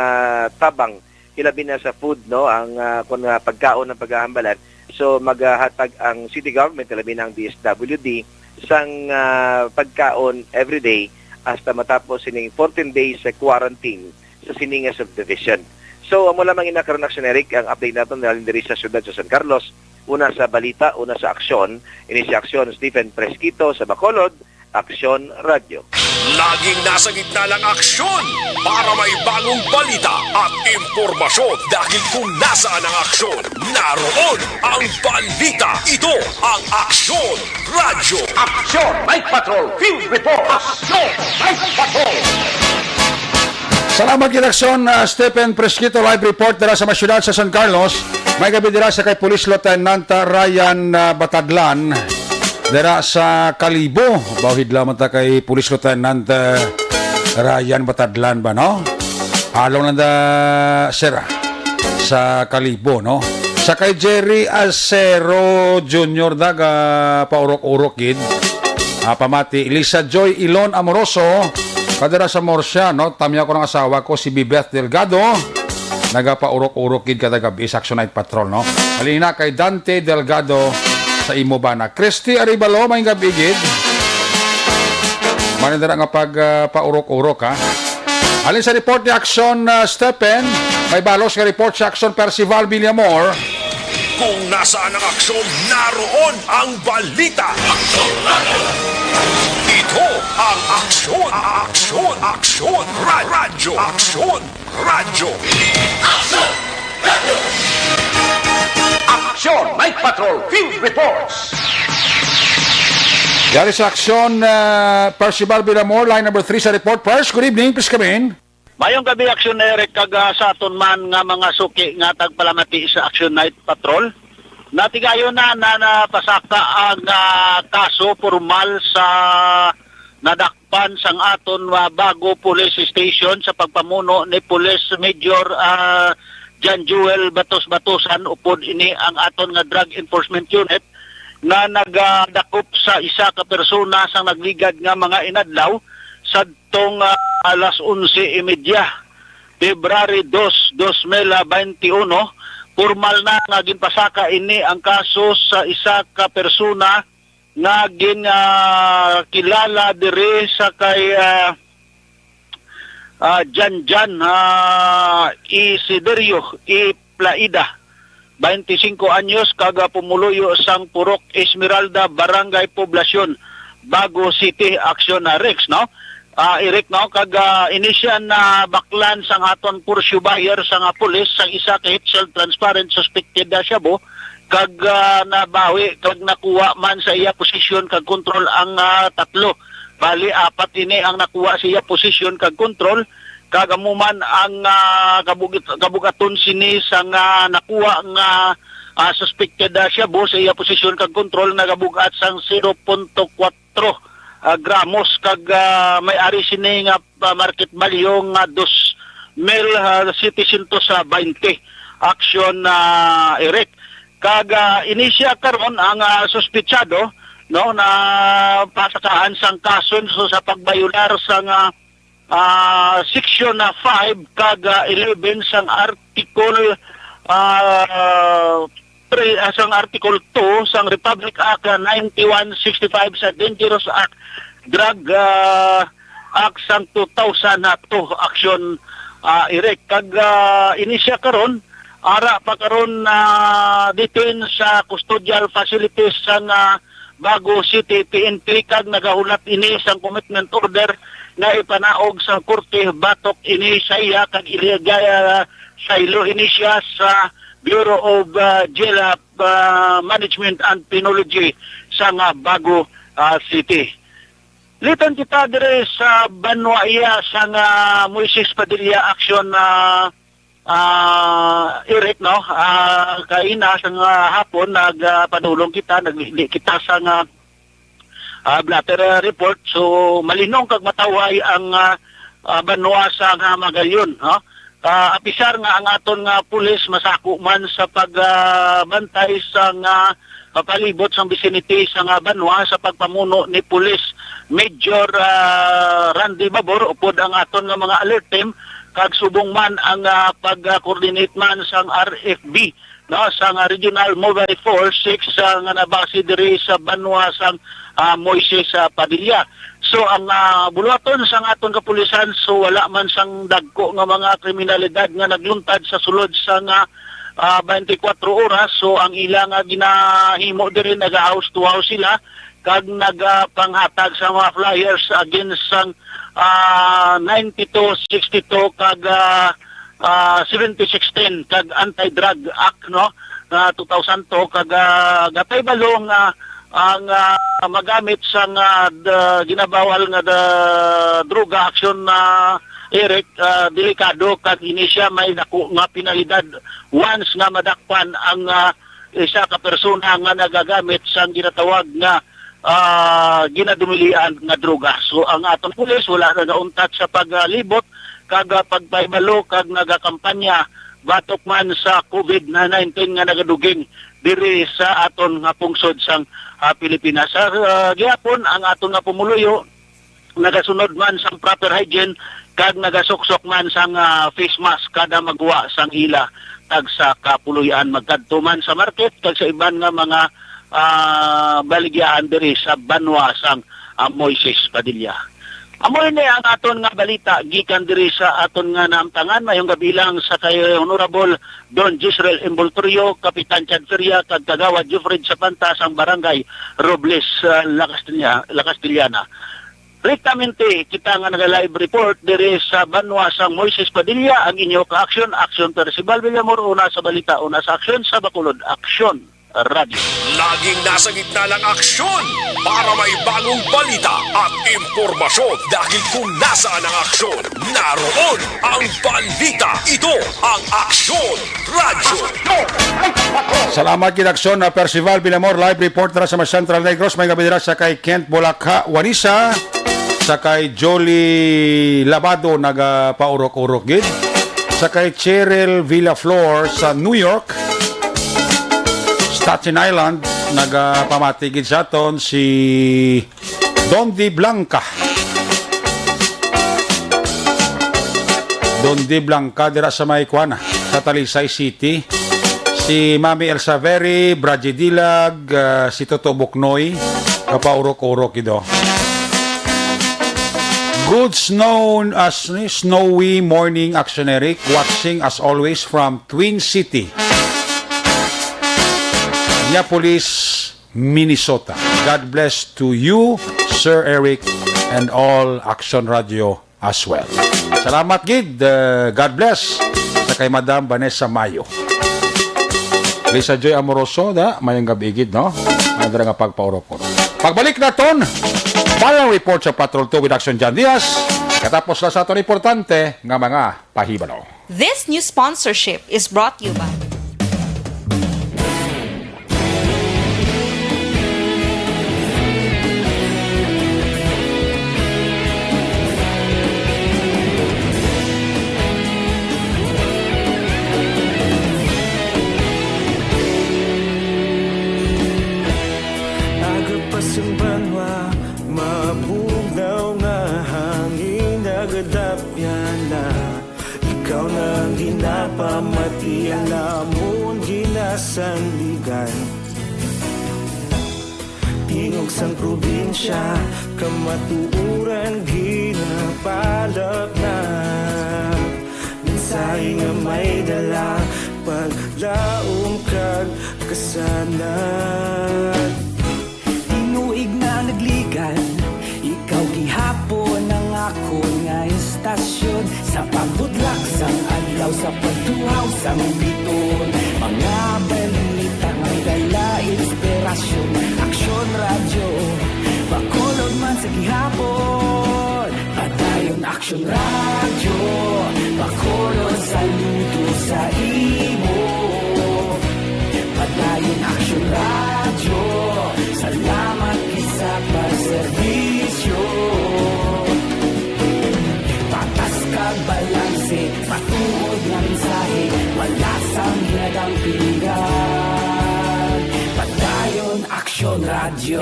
tabang, hilabi na sa food, no, ang, ah, kun, ah, pagkaon ang paghahambalan. So maghahatag ang city government, hilabi na ang D S W D, sang, ah, pagkaon everyday hasta matapos sining fourteen days sa quarantine sa sini nga subdivision. So amo lamang ina karon, Action Eric, ang update naton nalin diri sa siyudad sa San Carlos. Una sa balita, una sa aksyon, ini si Aksyon Stephen Presquito sa Bacolod, Aksyon Radyo. Laging nasa gitna ng aksyon para may bagong balita at impormasyon. Dahil kung nasaan ang aksyon, naroon ang balita. Ito ang Aksyon Radyo. Action Night Patrol Field Report. Action Night Patrol. Salamat gid, Aksyon, ah, Stephen Presquito, live report dira sa may siyudad sa San Carlos. May gabi dira sa kay Police Lieutenant, ah, Ryan, ah, Batadlan dira sa Kalibo. Bawhid lamang ta kay Police Lieutenant, ah, Ryan Batadlan ba, no? Along lang da, sir, ah, sa Kalibo, no? Sa kay Jerry Acero Junior, daga paurok-urok gid. Ah, pamati, Lisa Joy Ilon Amoroso, kadira sa Murcia, no? Tamya ko ng asawa ko, si Bibeth Delgado, nagapaurok-urok gid kada gabi sa Action Night Patrol, no? Halina kay Dante Delgado sa imo bana. Christy Arevalo, may gabi gid. Manindara nga pag, ah, paurok-urok, ha? Alin sa report ni Action, ah, Stephen? May balos nga report sa Action Percival Villamor. Kung nasaan ang aksyon, naroon ang balita. Ito ang Aksyon, Aksyon, Aksyon, Ra- Radyo, Aksyon, Radyo. Aksyon Night Patrol Field Reports. Yari sa Aksyon, ah, Percival Villamor, line number three sa report. First, good evening, please come in. Mayong gabi, Aksyon Eric, kag, ah, sa aton man nga mga suki nga tagpalamati sa Action Night Patrol. Natigayon na, na napasaka ang, ah, kaso formal sa nadakpan sang aton, ah, Bago Police Station sa pagpamuno ni Police Major, ah, John Joel Batos Batusan, upod ini ang aton nga Drug Enforcement Unit nga nagadakop sa isa ka persona sang nagligad nga mga inadlaw sa tong, ah, alas onse y media, February dos, dos mil bainti uno, pormal na nga ginpasaka ini ang kaso sa isa ka persona nga gin, ah, kilala diri sa kay, ah, ah, Janjan, ah, Isiderio Iplaida, bainti singko anyos, kag, ah, pumuluyo sang Purok Esmeralda, Barangay Poblacion, Bago City, Aksyon, ah, Rex, no? Ah, Eric, no? Kag, ah, ini siya nabaklan sang aton curfew buyer sang, ah, pulis sang isa ka heat shield transparent suspected, ah, shabu, kag, ah, nabawi kag nakuha man sa iya posisyon kag kontrol ang, ah, tatlo. Bali, apat ini ang nakuha sa iya posisyon kag kontrol, kag amo man ang, ah, kabugit-, kabugaton sini sang nakuha nga, ah, suspected, ah, shabu sa iya posisyon kag kontrol nagabug-at sang zero punto kwatro, ah, gramos, kag, ah, may ari sini nga, ah, market value nga dos mil, ah, setecientos bainti, Aksyon, ah, Eric. Kag, ah, ini siya karon ang, ah, suspitsado, no, na pasakaan sang kaso, so, sa pagbayolar sang, ah, ah, section na five kag, ah, eleven sang Article, ah, three, ah, sang Article two sang Republic Act, ah, ninety-one sixty-five sa Dangerous Act, Drug, ah, Act sang two thousand two, Aksyon, ah, Eric. Kag, ah, ini siya karon, ara pa karon, ah, detain sa custodial facilities sang, ah, Bago City P N P, kag nagahulat ini sang commitment order nga ipanaog sang korte batok ini sa iya kag iligaya Saylo ini siya sa Bureau of, ah, Jail, ah, ah, Management and Penology sa nga Bago, ah, City. Litan kita diri sa banwa iya sa nga Moises Padilla Action, ah, ah, Eric, no? Ah, kaina sa nga hapon nagpadulong kita, nagligdi kita sa nga ah, blotter, ah, report. So, malinong kag matawhay ang, ah, ah, banwa sa nga Magallanes, no? Ah, apisar nga ang aton nga pulis masako man sa pag, ah, bantay sa nga, ah, palibot sang vicinity sa nga banwa sa pagpamuno ni Police Major, ah, Randy Babor, upod ang aton nga mga alert team, kag subong man ang, ah, pag, ah, coordinate man sang R F B, no, sang, ah, Regional Mobile Force six, ah, nga nabase diri sa banwa sang, ah, Moises, ah, Padilla. So, ang, ah, buluhaton sang aton kapulisan, so wala man sang dagko nga mga kriminalidad nga nagluntad sa sulod sa nga, ah, twenty-four oras. So, ang ila nga ginahimo diri, naga-house to house sila kag nagapanghatag sa mga flyers against sang, ah, ninety-two sixty-two kag, ah, ah, seventy-six ten kag Anti-Drug Act, no, nga two thousand two, kag, ah, gatay balo nga ang, ah, magamit sang, ah, d-, ginabawal nga da-, droga, Action, ah, Eric, ah, delikado kag ini siya may dako nga penalidad once nga madakpan ang, ah, isa ka persona nga nagagamit sang ginatawag nga, ah, ginadumilian nga droga. So, ang aton pulis wala nagauntat sa paglibot kag, ah, pagpahibalo kag nagakampanya batok man sa COVID nineteen nga nagaduging diri sa aton nga pungsod sang, ah, Pilipinas. Sa, ah, gihapon, ang aton nga pumuluyo nagasunod man sang proper hygiene kag nagasuksok man sang, ah, face mask kada magwa sang ila tagsa ka puloy-an, magkadto man sa market kag sa iban nga mga, ah, baligyahan diri sa banwa sang, ah, Moises Padilla. Amo ini ang aton nga balita gikan diri sa aton nga naamtangan. Mayong gabi lang sa kay Honorable Don Jezreel Envoltorio, Kapitan Chad Feria, kag Kagawad Jeffred Sapanta sang Barangay Robles, ah, La Castilla-, La Castellana. Direktamente kita nga naga-live report diri sa banwa sang Moises Padilla, ang inyo ka-aksyon, Aksyon Percival Villamor, una sa balita, una sa aksyon, sa Bacolod Aksyon Radyo. Laging nasa gitna ng aksyon para may bagong balita at impormasyon, dahil kung nasaan ang aksyon, naroon ang balita. Ito ang Aksyon Radyo. Salamat gid, Aksyon, na Percival Villamor, live report dira sa may Central Negros. May gabi dira sa kay Kent Bolakha Wanisa, sa kay Jolly Labado, nagapaurok-urok gid, sa kay Cheryl Villaflor sa New York, Staten Island, nagapamati gid sa aton si Don Di Blanca. Don Di Blanca dira sa may kuan, sa Talisay City. Si Mami Elsa Veri, Braji Dilag, ah, si Toto Buknoy, kapaurok-urok ido. Good snow, as ni, snowy morning, Action Eric, watching as always from Twin City, Minneapolis, Minnesota. God bless to you, Sir Eric, and all Action Radio as well. Salamat gid, uh, God bless sa kay Madam Vanessa Mayo. Lisa Joy Amoroso, da, mayong gabi gid, no? Ang dira nga pagpaurok-urok. Pagbalik naton, following report sa Patrol two with Action John Diaz. Katapos na sa aton importante nga mga pahibalo. This new sponsorship is brought to you by Aga pa sa banwa, mabugnaw nga hangin, nagadapyan na. Ikaw na ang ginapamati, ang amon ginasandigan. Tingog sang probinsya, kamatuoran ginapalapnat. Mensahe nga may dala, paglaom kag kasanag. Tinuig na nagligan, ikaw gihapon ang akon nga istasyon. Sa pagbutlak sang adlaw, Sa pagtuhaw sang biton, mga balita nga may dala inspirasyon. Aksyon Radyo, Bacolod man sa gihapon. Padayon Aksyon Radyo, Bacolod saludo sa imo. Padayon Aksyon Radyo, salamat gid sa pagserbisyo. Patas kag balanse, matuod nga mensahe, wala sang ginadampigan. Padayon Aksyon Radyo.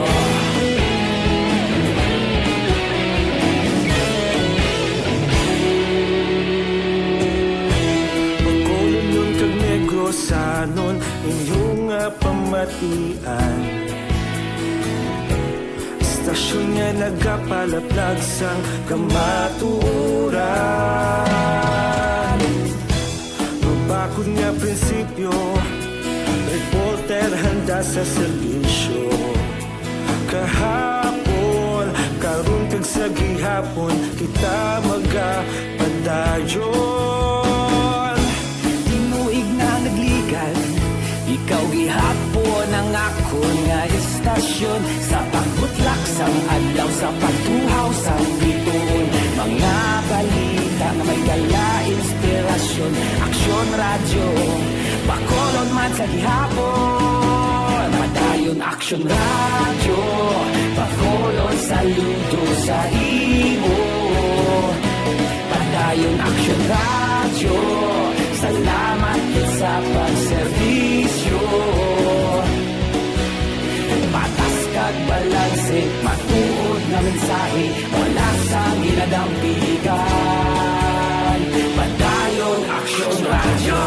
Bacolodnon kag Negrosanon, inyo nga pamatian. Istasyon nga nagapalaplag sang kamatuoran. Mabakod nga prinsipyo, reporter handa sa serbisyo. Kahapon, karon kag sa gihapon, kita magapadayon. Tinuig na nagligal, ikaw gihapon ang akon nga istasyon. Sa pagbutlak sang adlaw, sa pagtuhaw sang biton, mga balita nga may dala inspirasyon. Aksyon Radyo, Bacolod man sa gihapon. Padayon Aksyon Radyo, Bacolod saludo sa imo. Padayon Aksyon Radyo, salamat gid sa pagserbisyo. Patas kag balanse, matuod nga mensahe, wala sang ginadampigan. Padayon Aksyon Radyo.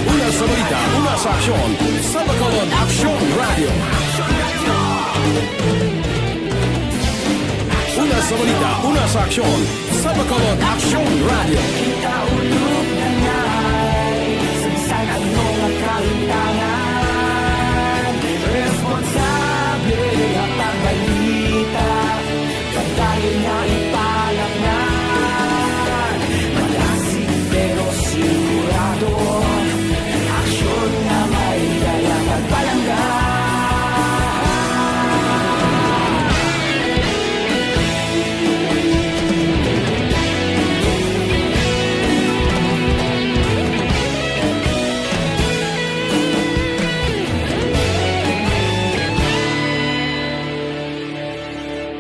Una sa balita, una sa aksyon, sa Bacolod Aksyon Radyo. Una sa balita, una sa aksyon, sa Bacolod Aksyon Radyo. Kita ulog na ngay, sa bisan ano nga kahintangan, responsable nga pagbalita. Padayon nga ipalaknag, malasig pero sigurado. Aksyon nga may dala pagpalangga.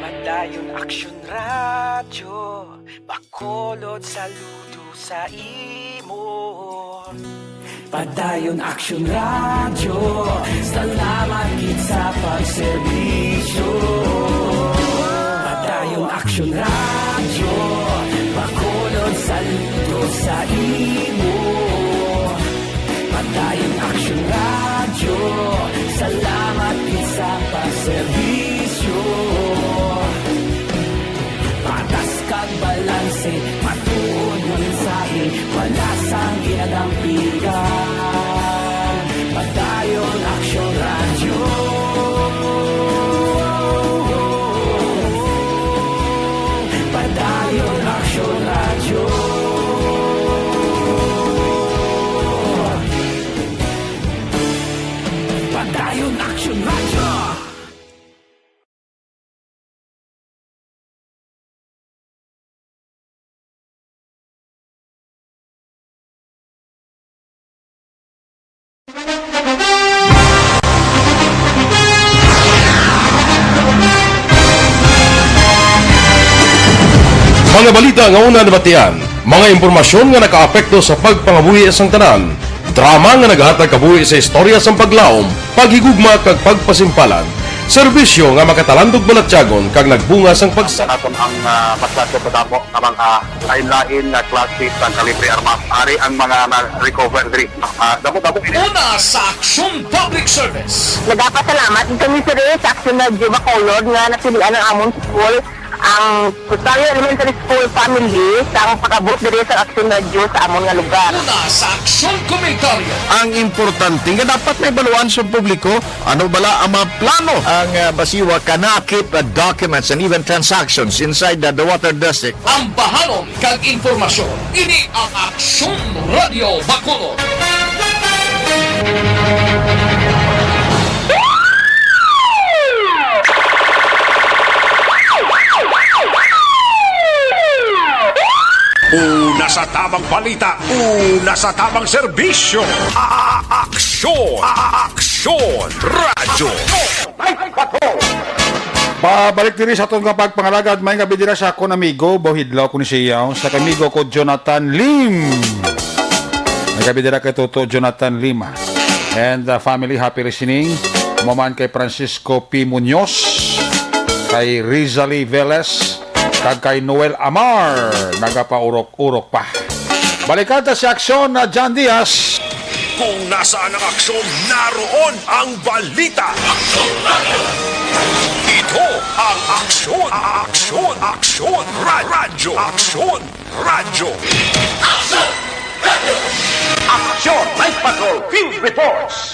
Padayon Aksyon Radyo, Bacolod saludo sa imo. Padayon Aksyon Radyo, salamat gid sa pagserbisyo. Padayon Aksyon Radyo, Bacolod saludo sa imo. Padayon Aksyon Radyo, salamat gid sa pagserbisyo. Patas kag balanse, matuod nga mensahe, wala sang ginadampigan. Padayon Aksyon Radyo. Padayon Aksyon Radyo. Padayon Aksyon Radyo. Mga balita nga una nabatian, mga impormasyon nga nakaapekto sa pagpangabuhi sang tanan, drama nga naghatag kabuhi sa istorya sang paglaom, paghigugma kag pagpasimpalan, serbisyo nga makatalandog balatyagon kag nagbunga sang pagsa- Naton ang, ah, mas dato pa damo nga mga lain-lain nga klase sang kalibre armas. Ari ang mga na-recover diri. Ah, damo-damo ini. Una sa Aksyon Public Service. Nagapasalamat kami sa Aksyon Radyo Bacolod nga napilian ang amon school ang Rosario Elementary School family sang pag-abot diri sa Aksyon Radyo sa amon nga lugar. Una sa Aksyon Komentaryo. Ang importante nga dapat may baluan sa publiko, ano bala ang mga plano? Ang, ah, basiwa ka na keep, ah, documents and even transactions inside the, the water district. Ambahanon kag impormasyon. Ini ang Aksyon Radyo Bacolod. Una sa tamang balita, una sa tamang serbisyo. A-, a-, aksyon, a-, a-, aksyon, radyo. Pabalik diri sa aton nga pagpangalagad, may nga bidira sa akon amigo, Bohidlaw ko ni siya, sa amigo ko Jonathan Lim. May nga bidira kay Toto Jonathan Lima. And, uh, family, happy listening. Maman kay Francisco P. Muñoz, kay Rizali Velez, kag kay Noel Amar, nagapaurok-urok pa. Balikan ta si Aksyon na John Diaz. Kung nasaan ang aksyon, naroon ang balita. Ito ang Aksyon, Aksyon, Aksyon, Ra-, Radyo, Aksyon, Radyo. Aksyon, Night Patrol, Field Reports.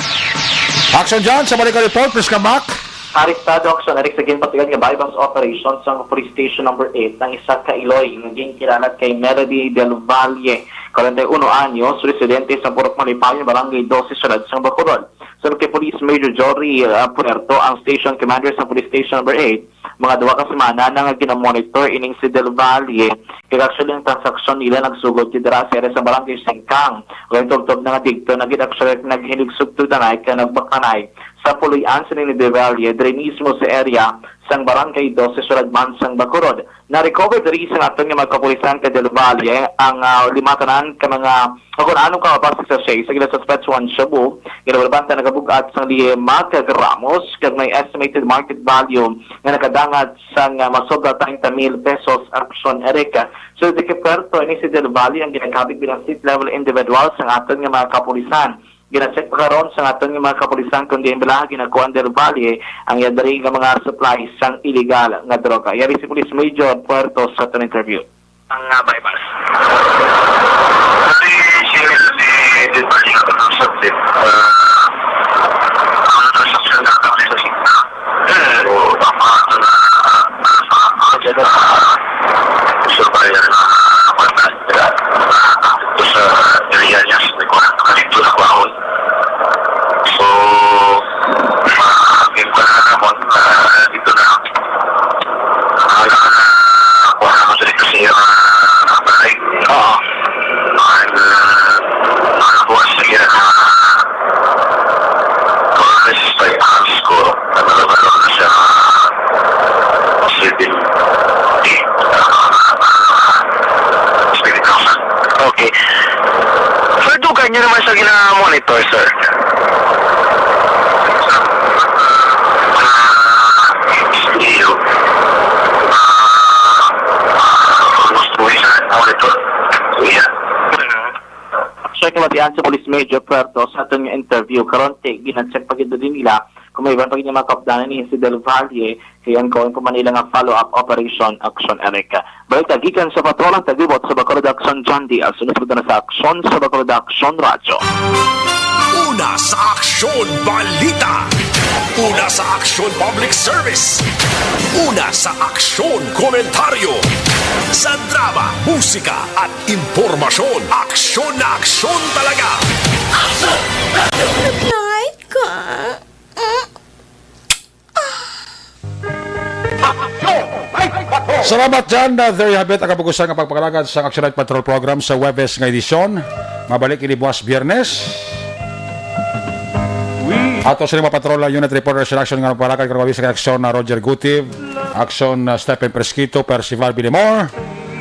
Aksyon dyan sa balik report, please come back. Arestado, Aksyon Eric, sa ginpatigan nga buy-bust operation sang Police Station Number Eight ang isa ka iloy nga ginkilala kay Melody Del Valle, kwarenta y uno anyos, residente sa Purok Malipayon, Barangay Doce, Syudad sang Bacolod. Suno kay Police Major Jory, ah, Puerto, ang station commander sa Police Station Number Eight, mga duha ka semana na nga ginamonitor ining si Del Valle, kag actually ang transaksyon nila nagsugod dira sa area sa Barangay Sengkang. Kay tubtob na nga didto na gid actually naghilig sugtod anay kag nagbaklanay sa puloy-an sini ni Del Valle diri mismo sa area sang Barangay Doce, Syudad man sang Bacolod. Na-recover diri sa aton nga mga kapulisan kay Del Valle ang, ah, lima tanan ka mga, o kung anong ka, plastic sachet sa ginasuspetsuhan shabu, ginawalabanta nagabug-at sang lima ka gramos kag may estimated market value nga nakadangat sang, ah, masobra treinta mil pesos, Aksyon Eric. So, di kay Puerto, ini si Del Valle ang ginakabig bilang street level individual sang aton nga mga kapulisan. Gina-check pa karon sang aton nga mga kapulisan kung diin bala ginakuha ni Del Valle ang iya diri nga mga supply sang illegal nga droga. Yari si Police Major Puerto sa aton interview. Ang, ah, buy-bust. Kasi si, si Del Valle nga pag-usap din, ah, ang transaksyon na kami sa Sigma. So, ang mga ito na, ah, sa mga surveyor na, ah, ito sa area niya, sa Sigma, dito na kuhaon. So, ah, ang ginkuha na namon, ah, dito na. Ah, wala na, kuha namon dito siya, ah, balay. Oo. And, ah, ang kuha siya, ah, almost five pounds ko. Ano na ba siya, ah, seventy, ah, seventy thousand. Okay. Sir, dugay niyo naman siya gina-monitor, sir? Ah, hindi. Ah, almost two weeks na monitor. Yeah. Siya kabatian sa Police Major Puerto sa aton nga interview. Karon, ti, gina-check pa gid nila kung may iban pa gid nga mga kaupdanan ni si Del Valle. Kay ongoing pa man nila nga follow-up operation, Aksyon Eric. Balita gikan sa patrol ang tagubot sa Bacolod Aksyon, John Diaz. Sunod na sa Aksyon sa Bacolod Aksyon Radyo. Una sa Aksyon Balita. Una sa Aksyon Public Service. Una sa Aksyon Komentaryo. Sa drama, musika at impormasyon, aksyon na aksyon talaga. Night ka. Salamat dyan. Uh, there you have it. Ang kapugusan nga pagpangalagad sa Action Night Patrol Program sa Huwebes nga edisyon. Mabalik ini buwas Biyernes. Ato sa lima patrol, uh, unit reporter sa action nga nagpalakad karong mabisa kay Aksyon na Roger Gutib, Aksyon na Stephen Presquito, Percival Bilimor,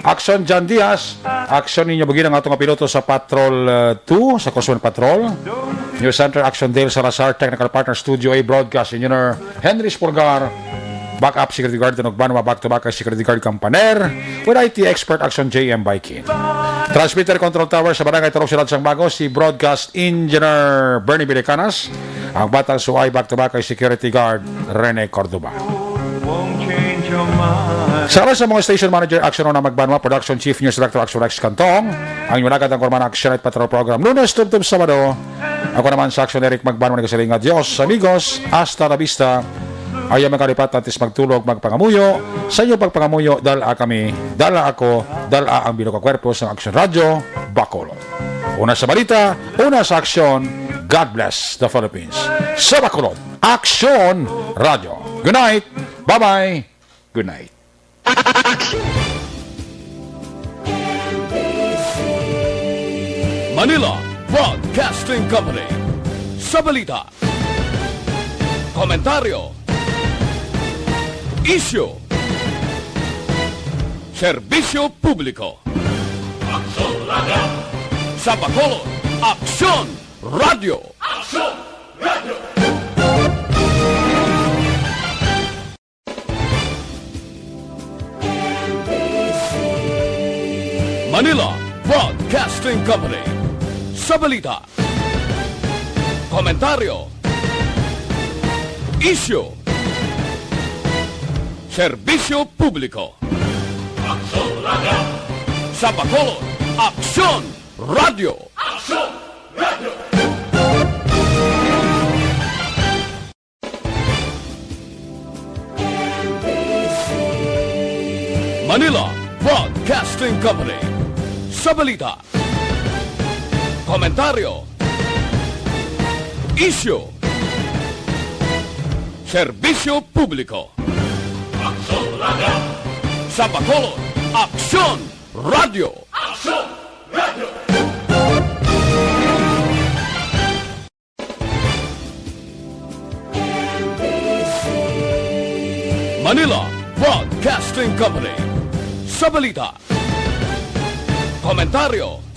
Aksyon John Diaz, Aksyon ninyo bugin ang ato nga piloto sa Patrol, uh, two, sa Crosswind Patrol. News Center, Aksyon Dale Salazar, Technical Partner Studio A, Broadcast Engineer Henry Spurgar, Backup Security Guard Tanugbanwa, back to back kay Security Guard Campaner, with I T expert Aksyon J M Baikin. Transmitter Control Tower sa Barangay Turok, Siyudad sang Bago, si Broadcast Engineer Bernie Bilicanas. Ang Batang Suay, back to back kay Security Guard Rene Cordoba. Won't change your mind. Sa ngalan sa mga station manager, Action Rona Magbanwa, production chief, news director, Action Rex Cantong, ang inyong nagad ang kurman, Action Night Patrol Program, Lunes tubtob Sabado. Ako naman sa Action, Eric Magbanwa, nagasiling nga, Dios, amigos, hasta la vista. Ayaw magkalipat, antes magtulog, magpangamuyo. Sa inyong pagpangamuyo, dala kami, dala ako, dala ang bilog nga kwerpo sa Action Radio, Bacolod. Una sa balita, una sa aksyon, God bless the Philippines. Sa Bacolod, Action Radio. Good night. Bye-bye. Good night. Manila Broadcasting Company. Sa balita, komentaryo, isyu, serbisyo publiko. Aksyon Radio. Sa Bacolod, Aksyon Radio. Aksyon Radio. Manila Broadcasting Company. Sa balita, komentaryo, isyu, serbisyo publiko. Aksyon Radio. Sa Bacolod, Aksyon Radio. Aksyon Radio. Manila Broadcasting Company. Sa balita, komentaryo, isyu, serbisyo publiko. Aksyon Radio. Sa Bacolod, Aksyon Radio. Aksyon Radio. Manila Broadcasting Company. Sa balita, komentaryo,